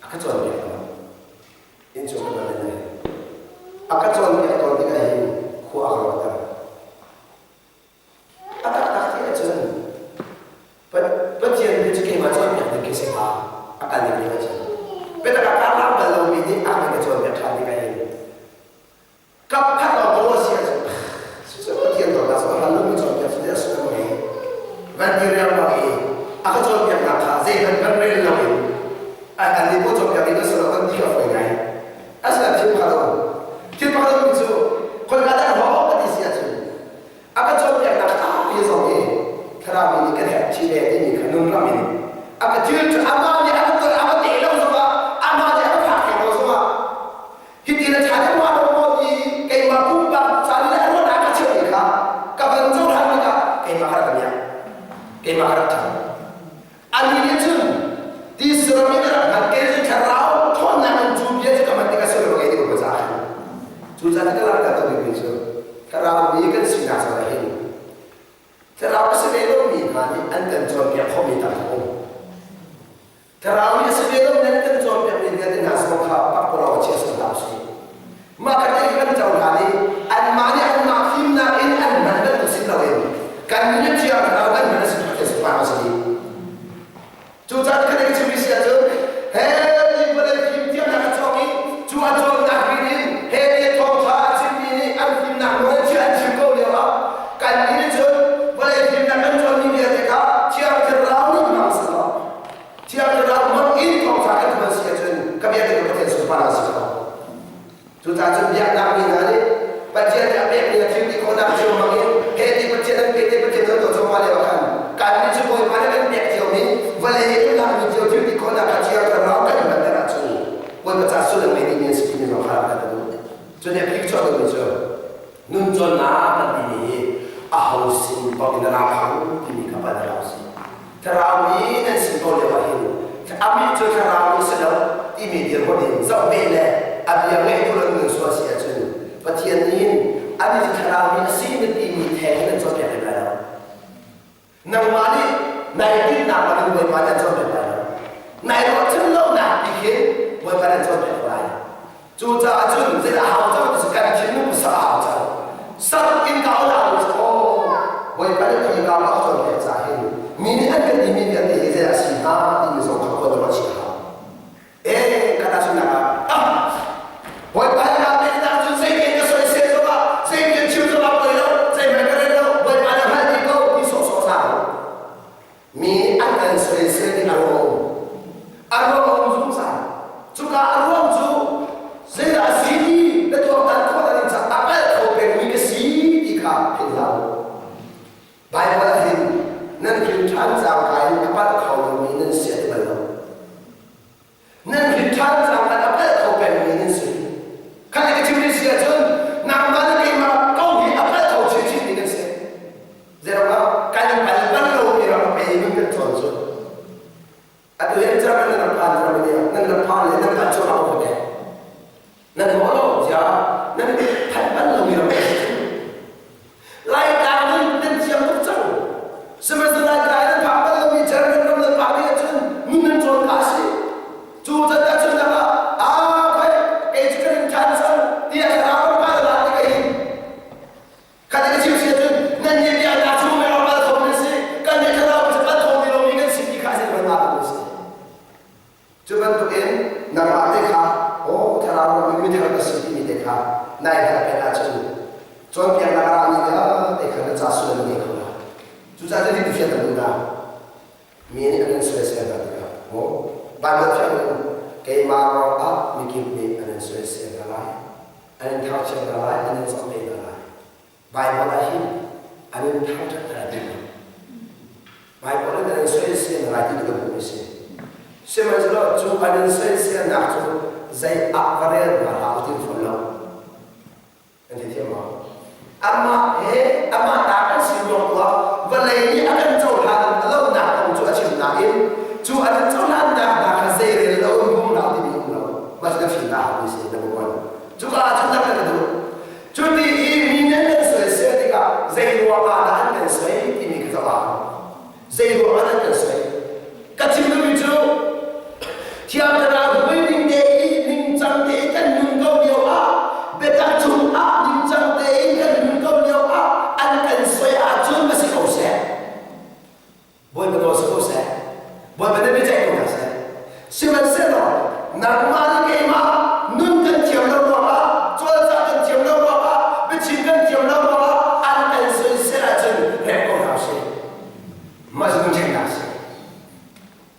a ka cawnpiak lo inn chung ka nan nei a ka cawnpiak tawn tikah hin khua a ka ruahter A taktak ti ahcun Pathian nih cu keimah cawnpiak ding khi si hnga a kal ning ding ahcun biatak ah kaa lak bal lomi nih a kan ka cawnpiak ṭhan tikah hin kap khat lawng ka ruah si ahcun cucu Pathian dawtnak cu a hal lomi cawnpiak cu a sung i van ti riangmang i a ka cawnpiaknak kha zeihmanh van rel loin an nih paoh cawnpiak ding a si lo kan ti ka fawi ngai asinain thil pakhat a um. Hiti na ṭha deuh hnga lo maw ti keimah pumpak ca le a ruahnak ka cheuhmi kha ka van cohlan tikah keimah ka rak miak. Keimah ka rak ṭhang. Anih nih cun ti saram in a rak hman kei cu thlarau ṭhawnnak in cu bia cu ka hman tikah sullam a ngei ti ko caah khan. Cucaah ka langhter tukmi cu thlarau mi kan sinak zong ah hin thlarau a si ve lomi hna nih an kan cawnpiak khawhmi tam a um. Thlarau nih a si ve lo nan kan cawnpiakmi vialte hna zong kha pakpalawng a chia sual hlah usih. Mah kha ti kan cohlan i anmah nih anmah fimnak in an hman bantuk si loin kan nih thiang thlarau kan hman a si Pathian sunparnak a si dih. Cucaah kan i chimmi si ahcun he ti vawlei fimthiamnak a cawng i cu a cawnnak rin in he ti thawngṭha a chimmi nih an fimnak nawl an an chim ko lio ah kan nih cun vawlei fimnak kan cawnmi vialte kha thiang thlarau nih hmang selaw Thiang Thlarau hmang in thawngṭha kan phuan si ahcun ka bia cu Pathian sunparnak a si ko. Cucaah cun biaknak mi hna nih Pathian nih a pekmi a thil ti khawhnak cio hmang in he ti Pathian an pe ti Pathian kan tuah cuahmah lio ah khan kannih cu Bawipa nih kan pek ciomi vawlei in lakmi cio thil ti khawhnak kha Thiang Thlarau kan hmanter ahcun Bawipa ca sullam ngei dingmi an si timi zong kha kan duh. Cu nih a phichuah deuhmi cu nun cawnnak kan timi hi aho sin paoh in a ra kho timi kha pan a rak si. Thlarau mi nan si ko lio ah hin amih cu thlarau mi si lo timi dirhmun in zoh ve le a bia ngaih duh lo nun sual si ahcun Pathian nih anih cu thlarau mi a si na timi theng in an cawnpiak lem lai lo. Nangmah nih nai tinhnak lam in Bawipa nih an cawnpiak lai lo. Nai ruahchan lonak ti khin Bawipa nih an cawnpiak lai. Cucaah cun zeidah a hau cang ti cu kan thinlung sak a hau cang. Sak in ka olah lu cu aw Bawipa nih khi ka ka cawnpiak caah hin mi nih an kan timi vialte hi zeidah a si hnga timi zong kha khual ruah chih a hau. Eh ka tahchunhnak ah ah Bawipa nih kaa peknak cun zeitin ka soisel zongah zeitin chim zongah poi lo zeihmanh ka rel lo Bawipa nih a hngalh dih ko ti sawhsawh hlah u. Mi nih an kan soisel ding a ruang a um. A ruang a um zungzal. Cuka a ruang cu zeidah a si ti na tuaktan khawh lo ding caah a palh kho pengmi ka si ti kha philh hlah u. Baibal ah hin nan hrin ṭhan cangka in a palh kho lomi nan si a ti bal lo. Nan hrin ṭhan cangka a palh kho pengmi nan si. Kha ka chim si ahcun nangmah le keimah ko hi a palh kho chinchin mi kan si. Zeiruangah kan pal bal lomi ram pei nun kan cawn cu. Atu hin German nan rak phan Germany ah nan rak phan le nan phan cu a ko te. Nan maw lo zia nan phanh bal lomi ram pei si. Laitlang nun nan thiam tuk cang. Sihmanhsehlaw Laitlang nan phak bal lomi German ram nan phak ding ahcun nun nan cawn ka a si. Cu can ahcun nak ah aa khoi kei cu ka ring ṭhan cang tiah thlarau ram pa la ti ka hin. Kha ti ka chim si ahcun nan nih biaknak cu mei ram pal kho nan si. Kan nih thlarau cu pal kho mi lomi kan si ti kha zei van ma si. Cu bantukin nangmah te kha aw thlarau ram mi mithar ka si timi te kha nai hngalh peng ahcun cawnpiaknak a rami vialte kha na ca sual na ngei kho lai. Cucaah cu hi fian duh hna. Mi nih an in soisel hna tikah maw Baibal thiang in keimah ruangah mikip nih an in soisel hna lai, an in thangchiat hna lai, an in zohte hna lai. Baibal ah hin an in thangṭhat hna ti lo. Baibal in an in soisel hna lai ti ka hmuh a si. Sihmanhsehlaw cu an in soiselnak cu zei ah va rel hna hlah u ti fawn lo. Kan ti thiam maw? Amah he amah ta kan si ruang tu ah vawlei nih a kan cohlan lonak kong cu a chim nain cu an cohlannak hna kha zei rel lo in um lo timi um lo. Mah cu na fim ta hau mi si number one. Cuka ah cun kan duh. Cuti i mi nih an kan soisel tikah zei ruang ah dah an kan soi timi kha zoh a hau. Zei ruang ah dah an kan soi? Ka chim duhmi cu Thiang Thlarau hmuining te i ningcang tein kan nun ko lio ah biatak chung ah ningcang tein kan nun ko lio ah an kan soi ahcun va si ko seh. Bawipa nawl si ko seh. Bawipa nih biaceih ko hna seh. Sihmanhsehlaw nangmah le keimah nun kan thiam lo ruangah, cawlcangh kan thiam lo ruangah, biachim kan thiam lo ruangah an kan soisel ahcun rem ko hna usih. Mah cu lungṭhennak a si.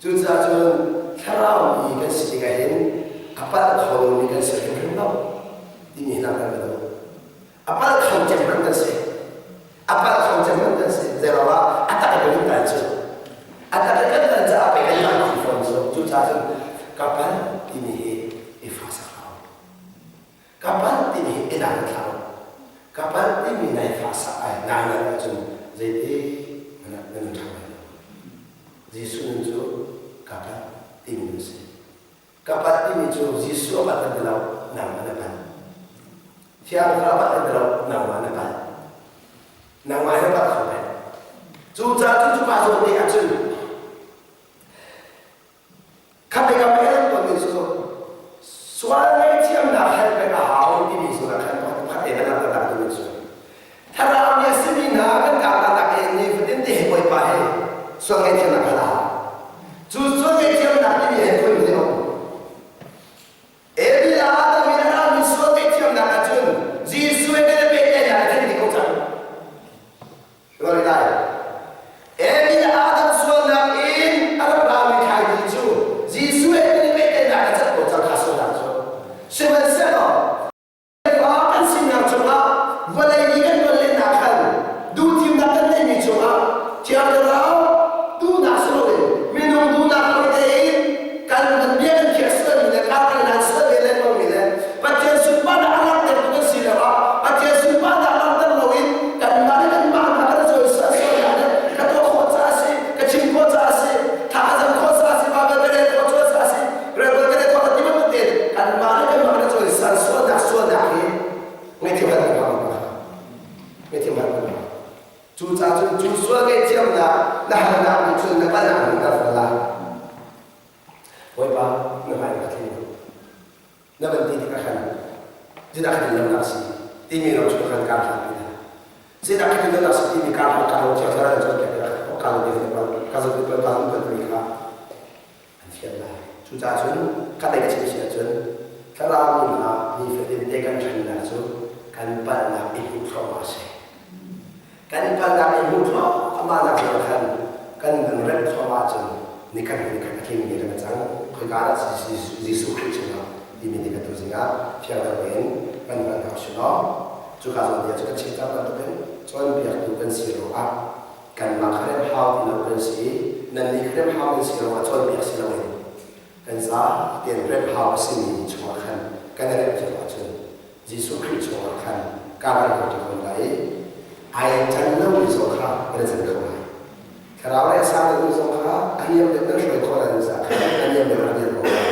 Cucaah cun thlarau mi kan si. I nang thlau. Ka palh timi nai fahsak ai nai nal ahcun zeiti na nun ṭha lai lo. Jesuh nun cu ka palh timi nun si. Ka palh timi cu Jesuh a palh kan ti lo, nangmah na palh. Thiang Thlarau palh kan ti lo, nangmah na palh. Nangmah na palh kho peng. Cucaah cu cuka zawn te ahcun khat le kam he ton ding cu sual ngaihthiamnak hal pek a hau timi zawn ah khan pakhat te kan langhter ding cu thlarau mi a simi hna kan karlak in nifatin te he Bawipa he sual ngaihthiamnak hal a hau. Cu sual ngaihthiamnak timi he phun hi a um. Eli le Adam in a rami sual ngaihthiamnak ahcun Jesuh he kan i pehtlaihnak a tling dih ko cang. Glory lai. Eli le Adam sualnak in a rak rami thaiti cu Jesuh he kan i pehtlaihnak a cat ko cang kha sualnak cu. Sihmanhsehlaw Fa kan sinak cungah vawlei i kan tonlennak khan duhthimnak kan neihmi cungah Thiang Thlarau duhnak si loin minung duhnak lawng tein kan bia kan khiah sualmi le kar kan hlan sual ve lengmangmi le Pathian sunparnak a langhtertu kan si lioah Pathian sunparnak langhter loin kanmah le kanmah hna kan cawi sual sualnak le ka tuah khawh caah a si, ka chim khawh caah a si, thla ka cam khawh caah a si, Baibal ka rel khawh caah a si, Rebel kan i thawk ti bantuk tein kanmah le kanmah kan cawi san sualnak sualnak hi ngaihthiam hal kan hau hna. Ngaihthiam hal kan hau. Cucaah cun cu sual ngaihthiamnak na halnak nih cun na kalnak nih na fal lai. Bawipa na hmai ka tling. Na van ti tikah khan zeidah khan in lamnak si timi lawng cu khan kar hlan ti hna. Zeidah khan in lamnak si timi kar hlan kar lo thiang thlarau in cawnpiak tikah khan ka lo ti ka zo ti ka zo ti kha an fian lai. Cucaah cun ka tei ka chim si ahcun thlarau mi hna nifatin te kan ṭhannak cu kan palhnak i hmuh thluahmah a si. Kan palhnak i hmuh thluahmah nak zawn khan kan nun remh thluahmah ahcun nikhat hnu nikhat a tlingmi kan cang. Khoika dah Jesuh Khrih chungah timi ni kan tuzing ah fiang deuh tein kan hngalh hna usih law cuka zawn te ah cu kan chim cang bantukin cawnpiaktu kan si ruangah Kanmah kha rem hau ti lo kan si i nannih kha rem hau nan si ruangah cawnpiak si loin kan za tein rem hau a simi chungah khan kan i remh cio ahcun Jesuh Khrih chungah khan kaa kan hmu ti ko lai i ai can lomi zong kha kan i can kho lai. Thlarau le a sang deuhmi zong kha a niam deuh nan hruai khawh lai caah khan a niam deuh rak lian ko lai.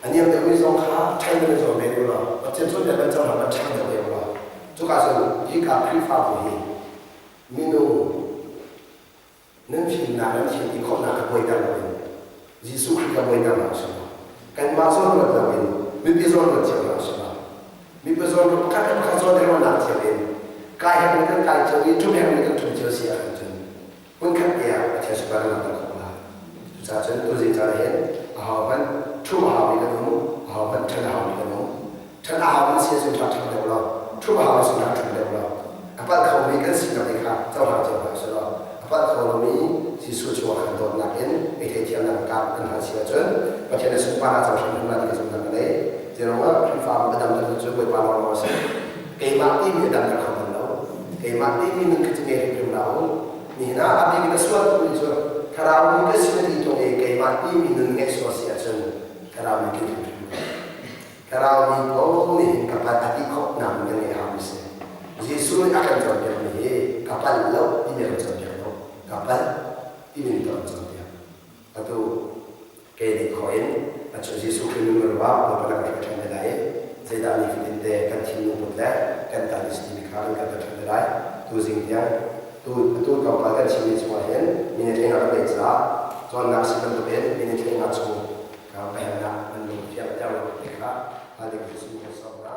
A niam deuhmi zong kha ṭhan nan i zuam ve deuh law Pathian cawnpiak nan cohlang nan ṭhang deuh ve law cuka cun hika Khrihfabu hi Minung nan fimnak nan thil ti khawhnak ka buaiter loin Jesuh Khrih ka buaiter hna usih law kanmah zawn ruat loin mipi zawn ruat cio hna usih law mipi zawn ruat pakhat le pakhat zawn ruahnak cio in kai hek in kan kai cio i ṭum hek in kan ṭum cio si ahkhan cun hmunkhat te ah Pathian sunparnak kan langhter khawh lai. Cucaah cun tuzing caan ah hin ahohmanh ṭhumh a haumi kan um, ahohmanh ṭhen a haumi kan um. Ṭhen a haumi si ahcun rak ṭhang deuh law, ṭhumh a haumi si rak ṭhum deuh law, a palh khomi kan sinak te kha cohlang cio hna usih law, a palh kho lomi Jesuh chungah khan dawtnak in ei theithiamnak kap kan hal si ahcun Pathian le sunparnak co hrimhrim lai ti ka zumhnak ka nei. Zeiruangah Khrihfabu a damter cu Bawipa lawnglawng a si. Keimah timi a damter kho bal lo. Keimah timi nun khi cu ngei hrimhrim hlah u. Nihin ah a bik in a sual tukmi cu thlarau mi ka si na ti ṭung i keimah timi nun ngeih sual si ahcun thlarau mi tlin hrimhrim ko. Thlarau mi paoh nih hin ka palh a ti khawh nak kan ngeih hau mi si. Jesuh nih a kan cawnpiakmi hi ka palh lo timi a kan cawnpiak lo. Ka palh timi nih a kan cawnpiak. Atu kei nih khawh in a cu Jesuh Khrih nun ruah Bawipa na kan hruai ṭhan te lai i zeidah nifatin te kan thinlung put le kan tal i timi kha kan kalter ṭhan te lai. Tuzing tiang tu atu tlawmpal kan chimmi chungah hin minute hleingah kan neih caah cawnnak si bantukin minute hleinga chung ka herhnak nan lung fianter lo te kha hal ding cu sung kan sawm hna.